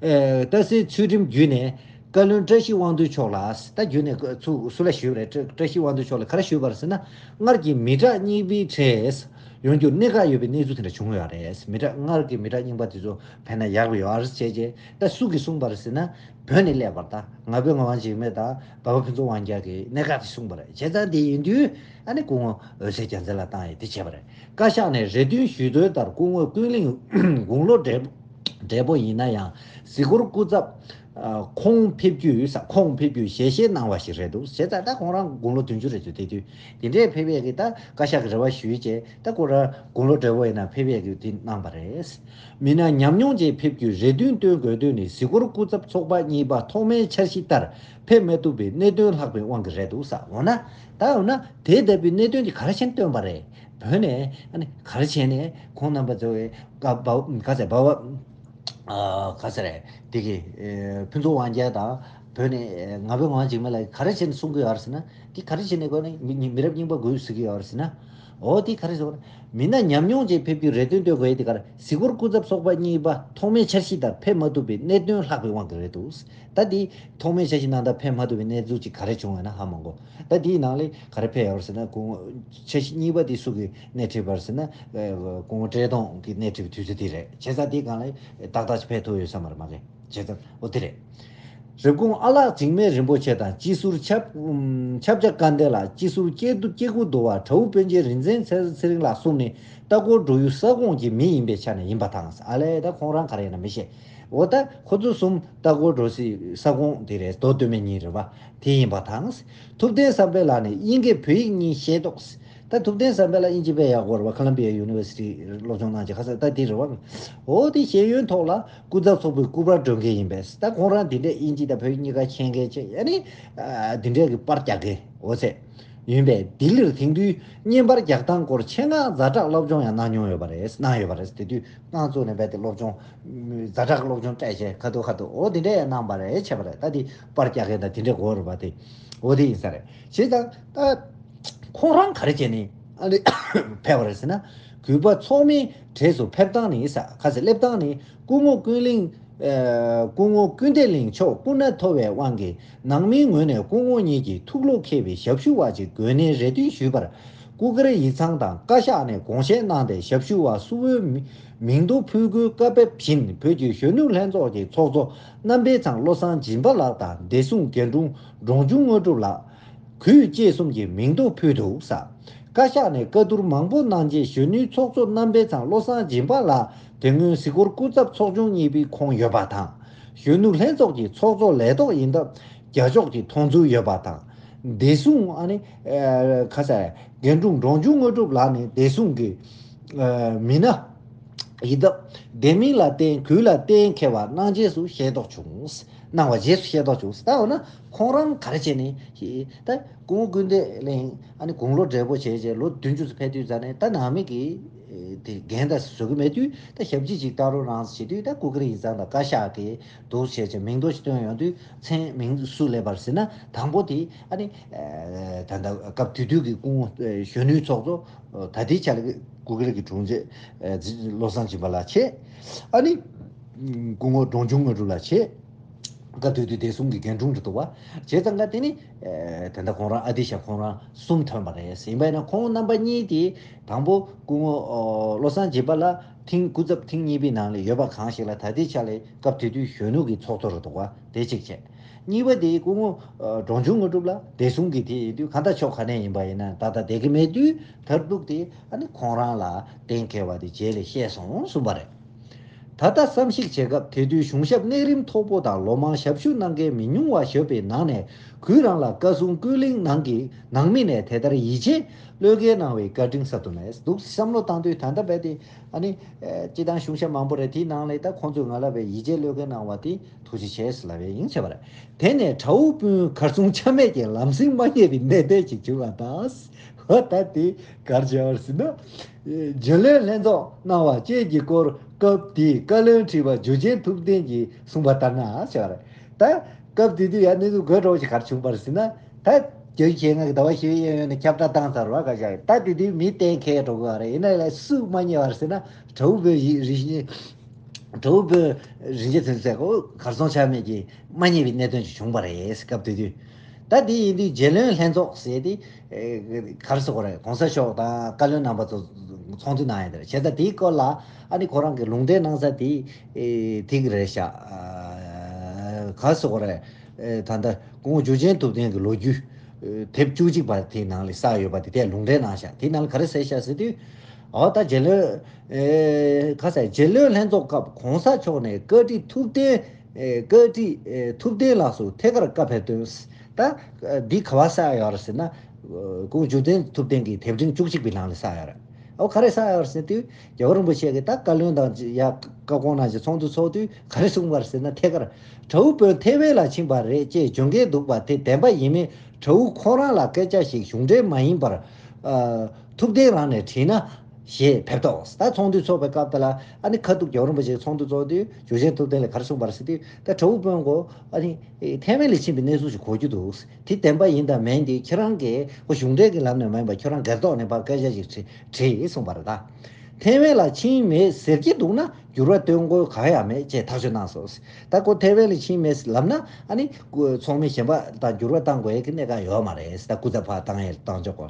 ཨེ་ཏཱ་སེའི་ཚུལ་ཁྲིམས་བརྒྱུད་ནས་བཀའ་བློན་བཀྲ་ཤིས་དབང་འདུས་མཆོག་ལ། ད་བརྒྱུད་ནས་ཚུ་སུ་ལ་ཞུས་པ་རེད། བཀྲ་བཀྲ་ཤིས་དབང་འདུས་མཆོག་ལ་ག་རེ་ཞུས་པ་རེད་ཟེར་ན། སྔར་གྱི་མི་དྲག་རྙིང་པའི་གྲས་ཡོང་རྒྱུར་གནད་འགག་ཡོད་པའི་གནས་ཚུལ་དེ་འདྲ་བྱུང་ཡོད་རེད། མི་དྲག་སྔར་གྱི་མི་དྲག་རྙིང་པ་དེ་ཚོ་ཕན་ན་ཡག་པོ་ཡོད་རེད་བྱས་རྗེས། ད་སུ་གིས་གསུངས་པ་རེད་ཟེར་ན། བོད་ནས་སླེབས་པ་རེད། ད་ང་ཕོད་ངག་དབང་འཇིགས་མེད་དང་སྦས་པ་ཕུན་ཚོགས་དབང་རྒྱལ་གྱིས་གནད་འགག་དེ་གསུངས་པ་རེད། བྱས་ཙང་དེ་ཡིན་དུས་ཨ་ནི་སྐུ་ངོ་འོད་ཟེར་རྒྱལ་མཚན་ལ་བཏང་ཡས་དེ་བྱས་པ་རེད། བཀའ་ཤག་ནས་རེ་འདུན་ཞུས་དོན་ལྟར་སྐུ་ངོ་ཀུན་གླེང་དགུང་ལོ་བགྲེས་བགྲེས་པོ་ཡིན་ན་ཡང་གཟིགས་སྐོར་སྐུ་ཚབ་ཁོང་ཕེབས་རྒྱུ་ས་ཁོང་ཕེབས་རྒྱུ་ཞལ་བཞེས་གནང་བ་ཞིག་རེད་འདུག་བྱས་ཙང་ད་ཁོང་རང་དགུང་ལོ་བདུན་ཅུ་རེད་འདུག་དེ་དུས་དེ་འདྲས་ཕེབས་ཡས་ཀྱི་ད་བཀའ་ཤག་གི་རེ་བ་ཞུས་རྗེས། ད་ཁོ་རང་དགུང་ལོ་བགྲེས་པོ་ཡིན་ན་ཕེབས་ཡས་ཀྱི་དེ་གནང་པ་རེད། མི་སྣ་ཉམས་མྱོང་ཅན་ཕེབས་རྒྱུའི་རེ་འདུན་བཏོན་དགོས་དོན་ནི་གཟིགས་སྐོར་སྐུ་ཚབ་ཚོགས་པ་གཉིས་པ་ཐོག་མའི་འཆར་གཞི་ལྟར་ཕེབས་མ་ཐུབ་པའི་གནད་དོན་ལྷགས་པའི་དབང་གིས་རེད་འདུག་ས། འོ་ན་ད་འོ་ན་དེ་ལྟ་བུའི་གནད་དོན་དེ་ག་རེ་བྱས་ནས་བཏོན་པ་རེད། བོད་ནས་ཨ་ནི་ག་རེ་བྱས་ནས་ཁོང་རྣམ་པ་ཚོ་བའི་ཀ་བ་ག་ཚད་བ་བ་ཨ་ག་ཚད་རེད། དེ་གི་ཨེ་ཕུན་ཚོགས་དབང་རྒྱལ་དང་བོད་ནས་ཨེ་ང་ཕོད་ངག་དབང་འཇིགས་མེད་ལགས་ག་རེ་བྱས་ནས་གསུང་གི་ཡོད་རེད་ཟེར་ན། དེ་ག་རེ་བྱས་ནས་ཁོ་ནི་མི་མི་མི་རབས་རྙིང་པ་དགོས་ཟེར་གི་ཡོད་རེད་ཟེར་ན། འོ་དེ་ག་རེ་ཟེར་བ་རེད། མི་སྣ་ཉམས་མྱོང་ཅན་ཕེབས་རྒྱུའི་རེ་འདུན་བཏོན་དགོས་ཡས་དེ་གར་གཟིགས་སྐོར་སྐུ་ཚབ་ཚོགས་པ་གཉིས་པ་ཐོག་མའི་འཆར་གཞི་ལྟར་ཕེབས་མ་ཐུབ་པའི་གནད་དོན་ལྷགས་པའི་དབང་གིས་རེད་འདུག་ད་དེ་ཐོག་མའི་འཆར་གཞི་ནང་ལྟར་ཕེབས་མ་ཐུབ་པའི་གནས་ཚུལ་ཅིག་ག་རེ་བྱུང་བ་ན་ཧ་མ་གོ། ད་དེའི་ནང་ལས་ག་རེ་ཕེབས་ཡོད་རེད་ཟེར་ན། སྐུ་ངོ་འཆར་གཞི་གཉིས་པ་དེ་སུ་གིས་སྣེ་ཁྲིད་པ་རེད་ཟེར་ན། སྐུ་ངོ་བཀྲས་མཐོང་གིས་སྣེ་ཁྲིད་པའི་དུས་ཚོད་དེ་རེད། བྱས་ཙང་དེའི་སྒང་ལ་ཏག་ཏག་ཅིག་ཕེབས་ཐུབ་ཡོད་ས་མ་རེད། མ་གི་བྱས་ཙང་འོ་དེ་རེད། རེབ་གོང་ཨ་ལགས་འཇིགས་མེད་རིན་པོ་ཆེ་དང་སྤྱི་ཟུར་ཆབ་ཨུམ་ཆབ་ཆ་སྐལ་ལྡན་ལགས། སྤྱི་ཟུར་སྐྱེ་སྐུ་སྐྱེ་སྐུ་བསྡུ་བ་དྲ་བོ་སྤུན་མཆེད་རིག་འཛིན་ཚེ་ཚེ་རིང་ལགས་གསུམ་ནི་ལྟ་སྐོར་འགྲོ་ཡུལ་ས་ཁོངས་ཀྱི་མི་ཡིན་པའི་ཆ་ནས་ཡིན་པ་དང་། ཨ་ལས་ད་ཁོང་རང་ག་རེ་ཡིན་ན་མི་ཤེས། འོ་ད་ཁོ་ཚོ་གསུམ་ལྟ་སྐོར་འགྲོ་སའི་ས་ཁོངས་དེ་རེད། མདོ་སྟོད་སྨད་གཉིས་རེད་བ། དེ་ཡིན་པ་དང་། ཐུབ་བསྟན་བསམ་འཕེལ་ལགས་ནི་དབྱིན་སྐད་བོད་ཡིག་གཉིས་ཤེས་མདོག་ད་ཐུབ་བསྟན་བསམ་འཕེལ་ལགས་དབྱིན་ཇི་དཔེ་ཡག་པོ་རེད་བ། ཁ་ལམ་བི་ཡ་ཡུ་ནི་ཝར་སི་ཊི་སློབ་སྦྱོང་གནང་བྱས་ཁ་སང་ད་དེ་རེད་བ། འོ་དེ་ཤེས་ཡོན་ཐོག་ལ་སྐུ་ཚབ་ཚོགས་པའི་སྐུ་པར་སྒྲོན་མཁན་ཡིན་པས། ད་ཁོང་རང་དེ་འདྲས་དབྱིན་ཇི་དང་བོད་གཉིས་ཀ་མཁྱེན་མཁན་བྱས། ཨ་ནི་ཨ་དེ་འདྲས་ཀྱི་པར་རྒྱག་མཁན་འོ་ཚེ་ཡིན་པས། ལྡི་ལིར་དེང་དུས་བརྙན་པར་རྒྱག་སྟངས་སྐོར་ཆེད་མངགས་ཛ་དྲག་སློབ་སྦྱོང་ཡང་གནང་མྱོང་ཡོད་པ་རེད། གནང་ཡོད་པ་རེད། དེ་དུས་རྐང་བཙུགས་ནས་རྦད་དེ་སློབ་སྦྱོང་ཛ་དྲག་སློབ་སྦྱོང་སྤྲད་བྱས་ཁ་ཐུག་ཁ་ཐུག་འོ་དེ་འདྲས་ཡང་གནང་པ་རེད། བྱས་པ་རེད། ད་དེ་པར་རྒྱག་མཁན་དང་དེ་འདྲས་དགོས་རེད་པ། དེ་འོ་དེ་ཡིན་ས་རེད། བྱས་ཙང་ད། ཁོང་རང་ག་རེ་བྱས་ནས་ཨ་ནི་ཕེབས་པ་རེད་ཟེར་ན། གུས་པ་ཚོགས་མིའི་གྲས་སུ་ཕེབས་སྟངས་ནི་ས་ཁ་ཟེར་སླེབས་སྟངས་ནི་སྐུ་ངོ་ཀུན་གླིང་། ཨ་སྐུ་ངོ་ཀུན་བདེ་གླིང་མཆོག་སྐུ་ན་མཐོ་བའི་དབང་གིས་ནང་མིའི་ངོས་ནས་སྐུ་ངོ་གཉིས་ཀྱི་ཐུགས་བློ་འཁེལ་བའི་ཞབས་ཞུ་བ་ཅིག་དགོས་ནའི་རེ་འདུན་ཞུས་པར། སྐུ་སྒེར་ཡིག་ཚང་དང་བཀའ་ཤག་ནས་དགོངས་བཞེས་གནང་སྟེ་ཞབས་ཞུ་བ་སུ་བོའི་མི་མིང་ཐོ་ཕུལ་དགོས་བཀའ་ཕེབས་བཞིན། བོད་ཀྱི་གཞོན་ནུ་ལྷན་ཚོགས་ཀྱི་ཚོགས་གཙོ་རྣམ་པའི་ཚང་བློ་བཟང་སྦྱིན་པ་ལགས་དང་བདེ་སྲུང་རྒན་དྲུང་འབྲོང་ཆུང་དངོས་གྲུབ་ལགས། གུས་བཅས་གསུམ་གྱི་མིང་ཐོ་ཕུལ་འདུག་ས། བཀའ་ཤག་ནས་བཀའ་བསྡུར་མང་པོ་གནང་རྗེས་གཞོན་ནུའི་ཚོགས་གཙོ་རྣམ་པའི་ཚང་བློ་བཟང་སྦྱིན་པ་ལགས་དེ་སྔོན་གཟིགས་སྐོར་སྐུ་ཚབ་ཚོགས་ཆུང་གཉིས་པའི་ཁོངས་ཡོད་པ་དང་། གཞོན་ནུ་ལྷན་ཚོགས་ཀྱི་ཚོགས་གཙོ་ལས་ཐོག་ཡིན་སྟབས་རྒྱ་ཕྱོགས་ཀྱི་མཐོང་ཚུལ་ཡོད་པ་དང་། བདེ་སྲུང་ཨ་ནི་ཁ་ས་རྒན་དྲུང་འབྲོང་ཆུང་དངོས་གྲུབ་ལགས་ནི་བདེ་སྲུང་གི་མི་སྣ། ཡིན་སྟབས་དེ་མིན་ལ་བརྟེན་གུས་ལ་གཏན་འཁེལ་བ་གནང་རྗེས་སུ་ཤེས་རྟོགས་བྱུང་། གནང་བ་རྗེས་སུ་ཤེས་རྟོགས་བྱུང་། ད་འོ་ན་ཁོང་རང་ག་རེ་བྱས་ནས་ད་སྐུ་ངོ་ཀུན་བདེ་གླིང་ཨ་ནི་དགུང་ལོ་བགྲེས་པོ་བྱས་རྗེས་ལོ་བདུན་ཅུ་ཙམ་ཕེབས་དུས་ཙ་ནས་ད་ནང་མི་གི་ དེ་འགན་ད་བཟོ་གི་མེད་དུས། ད་ཞབས་ཕྱི་ཅིག་བཏང་རོགས་གནང་ཟེར་དུས། ད་སྐུ་སྒེར་ཡིག་ཚང་དང་བཀའ་ཤག་གི་འདུག་བྱས་བྱས་མིང་ཐོ་ཞིག་བཏོན་ཡོང་དུས། མཚན་མིང་སུ་སླེབས་པ་རེད་ཟེར་ན། དང་པོ་དེ་ཨ་ནི་ད་ལྟ་སྐབས་དེ་དུས་ཀྱི་སྐུ་ངོ་གཞོན་ནུའི་ཚོགས་གཙོ་ད་ལྟའི་ཆ་ལ་སྐུ་སྒེར་གྱི་དྲུང་ཆེ་བློ་བཟང་སྦྱིན་པ་ལགས་བྱས། ཨ་ནི་སྐུ་ངོ་འབྲོང་ཆུང་དངོས་གྲུབ་ལགས་བྱས། སྐབས་དེ་དུས་བདེ་སྲུང་གི་འགན་དྲུང་རེད་འདུག་བ། བྱས་ཙང་ཀ་དེ་ནི་ད་ལྟ་ཁོང་རང་ཨ་ཏི་ཤ་ཁོང་རང་གསུམ་ཐོན་པ་རེད། ཡིན་པ་ཡིན་ན་ཁོང་རྣམ་པ་གཉིས་དེ་དང་པོ་སྐུ་ངོ་བློ་བཟང་སྦྱིན་པ་ལགས་ཐེངས་སྐུ་ཚབ་ཐེངས་གཉིས་པའི་ནང་ལ་ཡོད་པ་གང་ཞིག་ལ། ད་ལྟའི་ཆ་ལ་སྐབས་དེ་དུས་གཞོན་ནུ་གི་ཚོགས་གཙོ་རེད་འདུག་བ། དེ་གཅིག་བྱས། གཉིས་པ་དེ་སྐུ་ངོ་འབྲོང་ཆུང་དངོས་གྲུབ་ལགས་བདེ་སྲུང་གི་དེ་ཡིན་དུས། གང་ལྟར་ཕྱོགས་ག་ནས་ཡིན་པ་ཡིན་ན་ད་ལྟ་བསྡད་ཀྱི་མེད་དུས། མཐར་ཐུག་དེ་ཨ་ནི་ཁོང་རང་ལ་གཏན་འཁེལ་བ་དེ་རྗེས་ལ་བཤད་སོང་གསུངས་པ་རེད། ད་ལྟ་བསམ་གཞིག་བྱེད་སྐབས། དེ་དུས་གཞུང་ཞབས་གནས་རིམ་མཐོ་པོ་དང་ལོ་མང་ཞབས་ཞུ་གནང་མཁན་མི་ཉུང་བ་ཡོད་པའི་ནང་ནས། གུས་རང་ལ་བཀའ་ཟུར་ཀུན་གླེང་གནང་གི་ནང་མི་ནས་དེ་ལྟར་ཡིད་ཆེས་བློས་འགེལ་གནང་བའི་བཀའ་དྲིན་གསབ་ཏུ་མེད། འདུག་བསམ་བློ་བཏང་དུས། ད་ལྟ་རྦད་དེ་ཨ་ནི་སྤྱི་བཏང་གཞུང་ཞབས་མང་པོ་རེད། དེའི་ནང་ལ་ད་ཁོང་ཚོས་ང་ལ་བའི་ཡིད་ཆེས་བློས་འགེལ་གནང་བ་དེ་ཐུགས་རྗེ་ཆེ་ཟེར་ལབ་པ་ཡིན་བྱས་པ་རེད། དེ་ནས་དགྲ་བོ་དཔོན་གར་སོང་ཆ་མེད་ཀྱི་ལམ་སེང་མ་རྙེད་པའི་གནད་དོན་ཅིག་བྱུང་བ་དང་། འོ་ད་དེ་ག་རེ་བྱས་པ་རེད་ཟེར་ན། རྒྱུན་ལས་ལྷན་ཚོགས་གནང་བ་བཅས་ཀྱི་སྐོར་སྐབས་དེའི་བཀའ་བློན་ཁྲི་པ་འཇུ་ཆེན་ཐུབ་བསྟན་གྱིས་གསུངས་པ་ལྟར་ན་ཟེར་བ་རེད། ད་སྐབས་དེ་དུས་ཡང་གནས་ཚུལ་དགོད་བྲོ་བོ་ཞིག་ག་རེ་བྱུང་བ་རེད་ཟེར་ན། ད་བརྒྱད་ཅུ་གྱ་ལྔ་གི་ཟླ་བ་བཞི་པའི་གཡས་གཡོན་ནས་ཁྱབ་བསྒྲགས་བཏང་ཚར་བ། བཀའ་ཤག་གིས། ད་དེ་དུས་མི་གཏན་འཁེལ་འགྲོ་གི་ཡོད་རེད། ཡིན་ན་ཡང་སུས་མ་རྙེད་པ་རེད་ཟེར་ན། དགྲ་བོ་དཔོན་ཡི་རི་བཞིན། དགྲ་བོ་དཔོན་རིན་ཆེན་ཚེ་རིང་ཟེར་ཁོ་གར་སོང་ཆ་མེད་ཀྱི་མ་རྙེད་པའི་གནད་དོན་ཅིག་བྱུང་བ་རེད། སྐབས་དེ་དུས། ད་དེ་ཡིན་དུས་རྒྱུན་ལས་ལྷན་ཚོགས་ཟེར་དེ་ག་རེ་ཟེར་དགོས་རེད། གོང་ས་མཆོག་དང་བཀའ་བློན་རྣམ་པ་ཚོ་ཚོགས་འདུ་གནང་ཡ་དེ་རེད། བྱས་ཙང་དེའི་སྐོར་ལ་ཨ་ནི་ཁོ་རང་གི་ལུང་འདྲེན་གནང་ས་དེ་དེ་གི་རེད་ཤག་ག་རེ་ཟེར་དགོས་རེད། ད་ལྟ་སྐུ་ངོ་འཇུ་ཆེན་ཐུབ་བསྟན་གྱི་ལོ་རྒྱུས་དེབ་བཅུ་གཅིག་པ་དེའི་ནང་ལ་བསགས་ཡོད་པ་དེ། དེ་ལུང་འདྲེན་གནང་ཤག་དེའི་ནང་ལ་ག་རེ་གསལ་ཤག་ཟེར་དུས། འོ་ད་རྒྱུན་ལས། ཨེ། ཁ་ས་རྒྱུན་ལས་ལྷན་ཚོགས་སྐབས་གོང་ས་མཆོག་ནས་བཀའ་ཁྲི་ཐུབ་བསྟན། ཨེ། བཀའ་ཁྲི་ཨེ་ཐུབ་བསྟན་ལགས་སུ་ཐད་ཀར་བཀའ་ཕེབས་དོན། ད་འདི་ག་པར་བསགས་ཡོད་རེད་ཟེར་ན། སྐུ་ངོ་འཇུ་ཆེན་ཐུབ་བསྟན་གྱི་དེབ་ཕྲེང་བཅུ་གཅིག་པའི་ནང་ལ་བསགས་ཡོད་རེད། འོ་ག་རེ་བསགས་ཡོད་རེད་ཟེར་དུས། རྒྱལ་བ་རིན་པོ་ཆེ་གིས་ད་བཀའ་བློན་དང་ཡ་བཀའ་དགོངས་གནང་བྱས་ཚོགས་འདུ་ཚོགས་དུས་ག་རེ་གསུངས་པ་རེད་ཟེར་ན། ཐད་ཀར་དགྲ་བོ་དཔོན་ཐེ་ཝན་ལ་ཕྱིན་པ་རེད་ཅེས་བརྗོད་མཁན་འདུག་པ་དེ་བདེན་པ་ཡིན་མིན། དགྲ་བོ་ཁོ་རང་ལ་སྐད་ཆ་ཞིག་གཞུང་འབྲེལ་མ་ཡིན་པར། ཨ། ཐུབ་བསྟན་རང་ནས་དྲིས་ན་ཞེས་ཕེབས་ཏོག་ད་ཚོགས་འདུ་ཚོགས་པའི་སྐབས་དེ་ལ་ཨ་ནི་ཁ་ཐུག་རྒྱལ་བ་རིན་པོ་ཆེ་ཚོགས་འདུ་ཚོགས་དུས་འཇུ་ཆེན་ཐུབ་བསྟན་ལ་ག་རེ་གསུངས་པ་རེད་ཟེར་དུས། ད་དགྲ་བོ་དཔོན་གོ་ཨ་ནི་ཐེ་ཝན་ལ་ཕྱིན་པའི་གནས་ཚུལ་ཞིག་གོ་རྒྱུ་འདུག་དེ་བདེན་པ་ཡིན་དང་མིན་དེ་ཁྱེད་རང་གིས་ཁོ་གཞུང་འབྲེལ་གྱི་ལམ་ནས་མ་ཡིན་པར་ཁྱོད་རང་སྒེར་ཐོག་ནས་ཕར་སྐད་ཆ་ཞིག་དྲིས་དྲིས་གསུངས་པ་རེད། ད་ཐེ་ཝན་ལ་ཕྱིན་མེད་ཟེར་གྱི་འདུག་ན་འགྱུར་བ་གཏོང་དགོས་གང་ཡང་མེད་ཅེས་ཐག་གཅོད་གནང་སོང་། ད་ཁོ་ཐེ་ཝན་ལ་ཕྱིན་མེད་ལབ་ན་ཨ་ནི་ཚོགས་མི་གཞན་པ་དང་འགྱུར་བ་གཏང་དགོས་ཡས་ཀྱི་གནད་འགག་ཡོད་མ་རེད། ད་སྐུ་ཚབ་ཕར་བཏང་ཡས་བཏང་ཆོག་གོ།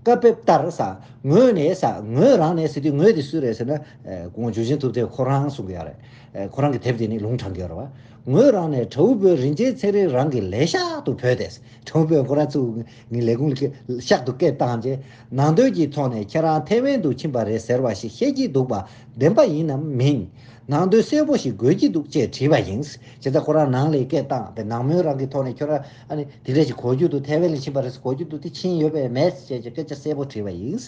བཀའ་ཕེབས་ལྟར་ས་ངོས་ནས་ས་ངོས་རང་ནས་ཟེར་དུས། ངོས་དེ་སུ་རེད་ཟེར་ན། ཨ། སྐུ་ངོ་འཇུ་ཆེན་ཐུབ་བསྟན་ཁོ་རང་གསུང་གི་ཡོད་རེད། ཨ། ཁོ་རང་གི་དེབ་དེ་ནས་ལུང་དྲངས་ཀྱི་ཡོད་རེད་བ། ངོས་རང་ནས་དགྲ་བོ་དཔོན་རིན་ཆེན་ཚེ་རིང་རང་གི་ལས་ཤག་ཏུ་བོས་ཏེ། དགྲ་བོ་དཔོན་ཁོ་རང་ཚུར་ངའི་ལས་ཁུངས་ལ་ཤག་ཏུ་སྐད་བཏང་རྗེས། ནང་དོན་གྱི་ཐོག་ནས་ཁྱེད་རང་ཐེ་ཝན་དུ་ཕྱིན་པ་རེད་ཟེར་བ་ཞིག་བཤད་ཀྱི་འདུག་པ་བདེན་པ་ཡིན་ནམ་མིན། ནང་དོན་གསལ་པོ་ཞིག་དགོས་ཀྱི་འདུག་ཅེས་དྲིས་པ་ཡིན། བྱས་ཙང་ཁོ་རང་ནང་ལ་སྐད་བཏང་བའི་ནང་མོལ་རང་གི་ཐོག་ནས། ཁྱོད་རང་ཨ་ནི་དེ་འདྲ་ཞིག་གོ་རྒྱུ་འདུག་ཐེ་ཝན་ལ་ཕྱིན་པ་རེད་ཟེར་གོ་རྒྱུ་འདུག་དེ་ཕྱིན་ཡོད་པས་མེད་ཅེས་ཀྱི་སྐད་ཆ་གསལ་པོ་དྲིས་པ་ཡིན།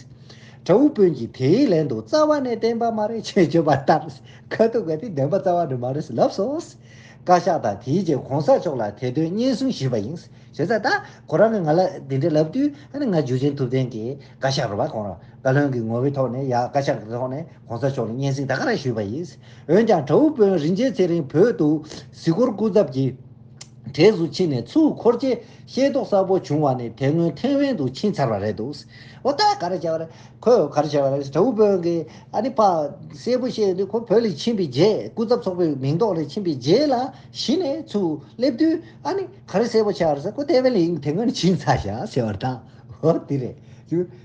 དགྲ་བོ་དཔོན་གྱིས་དེའི་ལན་དུ་རྩ་བ་ནས་བདེན་པ་མ་རེད་ཅེས་བརྗོད་པ་ལྟར། ཁ་ཐུག་ག་དེ་བདེན་པ་རྩ་བ་ནས་མ་རེད་ཟེར་ལབ་སོང་། བཀའ་ཤག་དང་དེའི་རྗེས་གོང་ས་མཆོག་ལ་དེ་དོན་སྙན་སེང་ཞུས་པ་ཡིན། བྱས་ཙང་ད་ཁོ་རང་གིས་ང་ལ་འདི་འདྲ་ལབ་དུས། ཨ་ནི་ང་འཇུ་ཆེན་ཐུབ་བསྟན་གྱིས་བཀའ་ཤག་རེད་བ། ཁོང་རང་བཀའ་བློན་གྱི་ངོ་བོའི་ཐོག་ནས་ཡ་བཀའ་ཤག་གི་ཐོག་ནས་གོང་ས་མཆོག་ལ་སྙན་སེང་ད་ག་རང་ཞུས་པ་ཡིན། འོན་ཀྱང་དགྲ་བོ་དཔོན་རིན་ཆེན་ཚེ་རིང་བོད་དུ་གཟིགས་སྐོར་སྐུ་ཚབ་ཀྱི་གྲས་སུ་ཕྱིན་ནས་ཚུར་འཁོར་རྗེས་ཤེས་རྟོགས་གསལ་པོ་བྱུང་བ་ནི་དེ་སྔོན་ཐེ་ཝན་དུ་ཕྱིན་ཚར་བ་རེད་འདུག་འོ་ད་ག་རེ་བྱས་པ་རེད། ཁོས་ག་རེ་བྱས་པ་རེད། དགྲ་བོ་དཔོན་གྱིས་ཨ་ནི་ཕར་གསལ་པོ་བཤད་ཡོང་དུས། ཁོ་བོད་ལ་ཕྱིན་པའི་རྗེས། སྐུ་ཚབ་ཚོགས་པའི་མིང་ཐོག་ལ་ཕྱིན་པའི་རྗེས་ལ་གཞི་ནས་ཚུར་སླེབས་དུས། ཨ་ནི་ག་རེ་གསལ་པོ་ཆགས་རེད་ཟེར། ཁོ་ཐེ་ཝན་ལ་ཡིན། དེ་སྔོན་ཕྱིན་ཚར་ཤག་ཟེར་བ་དང་། འོ་དེ་རེད།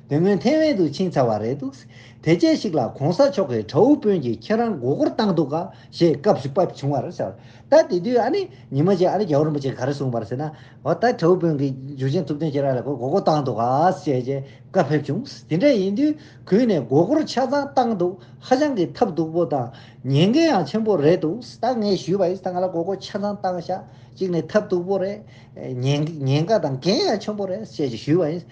དེ་སྔོན་ཐེ་ཝན་དུ་ཕྱིན་ཚར་བ་རེད་འདུག་དེ་རྗེས་ཤིག་ལ་གོང་ས་མཆོག་གིས་དགྲ་བོ་དཔོན་གྱིས་ཁྱེད་རང་མགོ་སྐོར་བཏང་འདུག་ག་ཞེས་སྐབས་སུ་བབས་བྱུང་བ་རེད་ཟེར། ད་དེ་དུས་ཨ་ནི་ཉི་མ་གཅིག་ཨ་ནི་རྒྱལ་བ་རིན་པོ་ཆེས་ག་རེ་གསུངས་པ་རེད་ཟེར་ན། འོ་ད་དགྲ་བོ་དཔོན་གྱིས་འཇུ་ཆེན་ཐུབ་བསྟན་ཁྱེད་རང་ལ་ཁོ་མགོ་སྐོར་བཏང་འདུག་ག་ཞེས་བྱས་བཀའ་ཕེབས་བྱུང་། དེ་འདྲ་ཡིན་དུས་གུས་ནས་མགོ་སྐོར་ཆ་ཚང་བཏང་འདུག་ཧ་ཅང་གི་ཐབས་སྡུག་པོ་དང་ཉེན་ཁ་ཡང་ཆེན་པོ་རེད་འདུག་ད་ངས་ཞུས་པ་ཡིན། ད་ང་ལ་མགོ་སྐོར་ཆ་ཚང་བཏང་ཤག་གཅིག་ནས་ཐབས་སྡུག་པོ་རེད། ཉེན་ཉེན་ཁ་དང་འགན་ཡང་ཆེན་པོ་རེད་ཅེས་ཞུས་པ་ཡིན།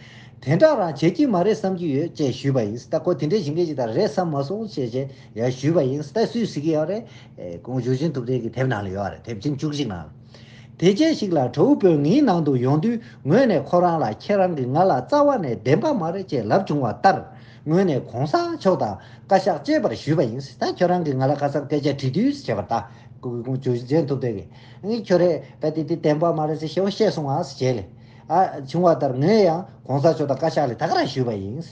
དེ་འདྲ་རང་བྱེད་ཀྱི་མ་རེད་བསམ་གྱི་ཡོད་ཅེས་ཞུས་པ་ཡིན། ད་ཁོ་དེ་འདྲའི་ཞིང་ཁའི་ཅིག་ད་རེད་བསམ་མ་སོང་ཅེས་བྱས་ཡང་ཞུས་པ་ཡིན། ད་སུས་ཟེར་གྱི་ཡོད་རེད། ཨེ། སྐུ་ངོ་འཇུ་ཆེན་ཐུབ་བསྟན་གྱི་དེབ་ནང་ལ་ཡོད་རེད། དེབ་ཆེན་བཅུ་གཅིག་ནང་། དེ་རྗེས་ཤིག་ལ་དགྲ་བོ་དཔོན་ངའི་ནང་དུ་ཡོང་དུས། ངོས་ནས་ཁོ་རང་ལ་ཁྱེད་རང་གིས་ང་ལ་རྩ་བ་ནས་བདེན་པ་མ་རེད་ཅེས་ལབ་བྱུང་བ་ལྟར། ངོས་ནས་གོང་ས་མཆོག་དང་བཀའ་ཤག་བཅས་པར་ཞུས་པ་ཡིན། ད་ཁྱོད་རང་གིས་ང་ལ་ཁ་སང་སྐད་ཆ་དྲི་དུས་བྱས་པར་ད་ཁོང་ཇོ་ཇོན་ཐུབ་བསྟན་གྱིས་ངས་ཁྱོད་རེད་ད་དེ་དེ་བདེན་པ་མ་རེད་ཟེར་ཞེ་པོ་བཤད་སོང་ཨ་ཟེར་བྱས་ལས། ཨ་བྱུང་བ་ལྟར་ངོས་ཡང་གོང་ས་མཆོག་དང་བཀའ་ཤག་ལ་ད་ག་རང་ཞུས་པ་ཡིན།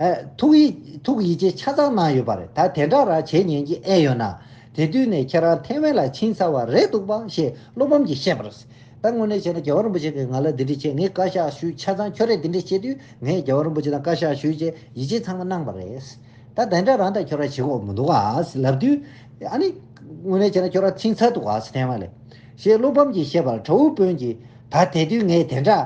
ཨ་ཐུགས་ཡིད་ཐུགས་ཡིད་ཆེས་ཆ་ཚང་གནང་ཡོད་པ་རེད། ད་དེ་འདྲ་རང་བྱེད་ཉན་གྱི་ཨེ་ཡོད་ན། དེ་དུས་ནས་ཁྱེད་རང་ཐེ་ཝན་ལ་ཕྱིན་ཚར་བ་རེད་འདུག་པ་ཞེས་བློ་ཕམ་གྱིས་བཤད་པར། ད་དངོས་གནས་བྱས་ན་རྒྱལ་བ་རིན་པོ་ཆེ་གིས་ང་ལ་འདི་འདྲ་བྱས་ངས་བཀའ་ཤག་ཞུས་ཆ་ཚང་ཁྱོད་རས་འདི་འདྲ་བྱེད་དུས་ངས་རྒྱལ་བ་རིན་པོ་ཆེ་དང་བཀའ་ཤག་ཞུས་རྗེས་ཡིད་ཆེས་ཚང་མ་གནང་པ་རེད། ད་དེ་འདྲ་རང་དང་ཁྱོད་རང་བྱེད་དགོས་མི་འདུག་ཨ་ཟེར་ལབ་དུས། ཨ་ནི། དངོས་གནས་བྱས་ན་ཁྱོད་རང་ཕྱིན་ཚར་འདུག་ཨ་ཟེར་ཐེ་ཝན་ལ། ཞེས་བློ་ཕམ་གྱིས་བཤད་པར་དྲ་འབུ་དཔོན་གྱིས། ད་དེ་དུས་ངས་དེ་འདྲ་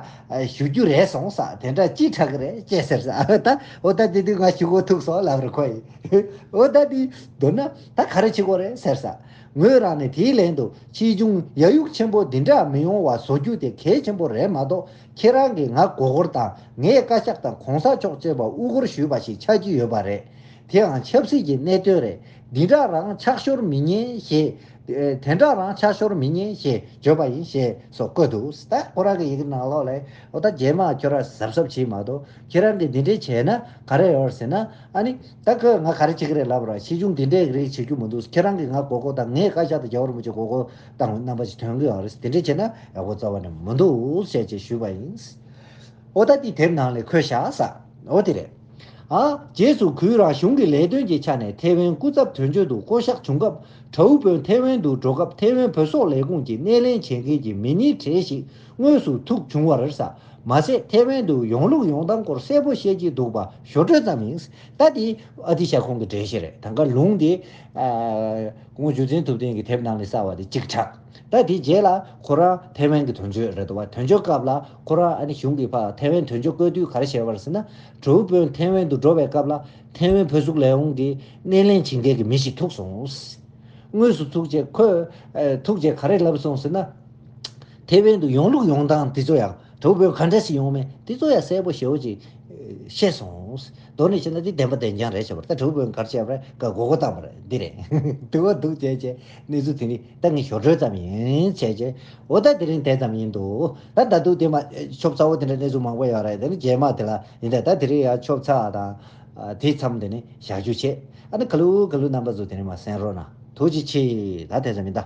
ཞུ་རྒྱུ་རེད་སོང་ས་དེ་འདྲ་ཅི་དྲག་གི་རེད་ཅེས་ཟེར་ས་ད་འོ་ད་དེ་དུས་ང་ཞུ་གོ་ཐུག་སོང་ལབ་རེད་ཁོ་ཡིས། འོ་ད་དེ་མདོར་ན་ད་ག་རེ་བྱེད་དགོས་རེད་ཟེར་ས། ངོས་རང་ནས་དེའི་ལན་དུ་ཕྱིས་འབྱུང་ཡ་ཡུག་ཆེན་པོ་འདི་འདྲ་མི་ཡོང་བ་བཟོ་རྒྱུ་དེ་གལ་ཆེན་པོ་རེད་མ་གཏོགས་ཁྱེད་རང་གིས་ང་མགོ་སྐོར་དང་ངས་བཀའ་ཤག་དང་གོང་ས་མཆོག་བཅས་པ་དབུ་སྐོར་ཞུས་པ་ཞིག་ཆགས་ཀྱི་ཡོད་པ་རེད། དེའང་ཆབ་སྲིད་ཀྱི་གནད་དོན་རེད། འདི་འདྲ་རང་ཕྱག་ཤོར་མི་ཉན་ཞེས། དེ་འདྲ་རང་ཕྱག་ཤོར་མི་ཉན་ཞེས་བརྗོད་པ་ཡིན་ཞེས་སོགས་བཀོད་འདུག་ད་ཁོ་རང་གི་ཡི་གེ་ནང་ལོགས་ལ་འོ་ད་རྗེས་མ་ཁྱོད་རང་གཟབ་གཟབ་བྱེད་མ་གཏོགས་ཁྱེད་རང་གིས་འདི་འདྲས་བྱས་ན་ག་རེ་ཡོད་ཟེར་ན། ཨ་ནི་ད་ཁོས་ང་ག་རེ་བྱེད་ཀྱི་རེད་ལབ་ར་ཕྱིས་འབྱུང་འདི་འདྲས་རིགས་བྱེད་རྒྱུ་མི་འདུག་ཁྱེད་རང་གིས་ང་མགོ་སྐོར་དང་ངས་བཀའ་ཤག་དང་རྒྱལ་བ་རིན་པོ་ཆེ་མགོ་སྐོར་བཏང་རྣམ་པ་ཞིག་ཐོན་གི་ཡོད་རེད། དེ་འདྲས་བྱས་ན་ཡག་པོ་རྩ་བ་ནས་མི་འདུག་ཞེས་ཅེས་ཞུས་པ་ཡིན། འོ་ད་དེ་དེབ་ནང་ལས་འཁོད་བཞག་ས། འོ་དེ་རེད། ཨ། རྗེས་སུ་གུས་རང་གཞུང་གི་ལས་དོན་གྱི་ཆ་ནས་ཐེ་ཝན་སྐུ་ཚབ་དོན་གཅོད་དུ་བསྐོ་གཞག་བྱུང་སྐབས་དྲ་འབུ་དཔོན་ཐེ་ཝན་དུ་འགྲོ་སྐབས་ཐེ་ཝན་བོད་སོག་ལས་ཁུངས་ཀྱི་སྣེ་ལེན་བྱེད་མཁན་གྱི་མི་སྣའི་གྲས་ཤིག་དངོས་སུ་ཐུག་བྱུང་བ་རེད་ས། མ་ཟད་ཐེ་ཝན་དུ་ཡོང་ལུགས་ཡོང་སྟངས་སྐོར་གསལ་པོ་བཤད་ཀྱི་འདུག་པ་ཞོར་འཕྲོས་ཙམ་ཡིན། ད་དེ་ཨ་ཏི་ཤ་ཁོང་གི་གྲས་ཤིག་རེད། ད་ག་ལུང་དེ་ཨ་ཁོང་རྒྱུ་མཚན་ཐུབ་བསྟན་གྱི་དེབ་ནང་ལས་གསལ་བ་དེ་གཅིག་ཆགས། ད་དེ་རྗེས་ལ་ཁོ་རང་ཐེ་ཝན་གྱི་དོན་གཅོད་རེད་འདུག་བ། དོན་གཅོད་སྐབས་ལ་ཁོ་རང་ཨ་ནི་གཞུང་གི་ཕ་ཐེ་ཝན་དོན་གཅོད་བསྐོས་དུས་ག་རེ་བྱས་པ་རེད་ཟེར་ན། དྲ་འབུ་དཔོན་ཐེ་ཝན་དུ་འགྲོ་བའི་སྐབས་ལ་ཐེ་ཝན་བོད་སོག་ལས་ཁུངས་ཀྱི་སྣེ་ལེན་བྱེད་མཁན་གྱི་མི་ཞིག་ཐུག་སོང་། དངོས་སུ་ཐུག་རྗེས་ཁོས་ཨ་ཐུག་རྗེས་ག་རེ་ལབ་སོང་ཟེར་ན། ཐེ་ཝན་དུ་ཡོང་ལུགས་ཡོང་སྟངས་དེ་ཚོ་ཡང་དྲ་འབུ་དཔོན་ག་འདྲ་ཞིག་ཡོང་མེད་དེ་ཚོ་ཡང་གསལ་པོ་ཞེ་པོ་ཅིག་བཤད་སོང་། མདོར་ནས་བཤད་ན་དེ་བདེན་པ་བདེན་རྐྱང་རེད་བྱས་པ་རེད། ད་དྲ་འབུ་དཔོན་ག་རེ་བྱས་པ་རེད། ཀ་མགོ་སྐོར་བཏང་བ་རེད། འདི་རེད། དུ་བ་འདུག་བྱས་བྱས་གནས་ཚུལ་དེ་ནི་ད་ངས་ཞོར་འཕྲོས་ཙམ་ཡིན་བྱས་བྱས། འོ་ད་དེ་རིང་དེ་ཙམ་ཡིན་འདུག་ད་ད་དུང་དེ་མ་ཆོབ་ཚ་བོ་དེ་འདྲ་གནས་ཚུལ་མང་པོ་ཡོད་རེད། དེ་ནི་རྗེས་མ་དེ་ལ་ཡིན་ད་ད་དེ་རིང་ཡང་ཆོབ་ཚ་དང་ཨ་དེ་མཚམས་དེ་ནི་བཞག་རྒྱུ་བྱས། ཨ་ནི་ག་ལུ་ག་ལུ་རྣམ་པ་ཚོ་དེ་ནི་མ་གསན་རོགས་གནང་། ཐུགས་རྗེ་ཆེ། ད་དེ་ཙམ་ཡིན་ད།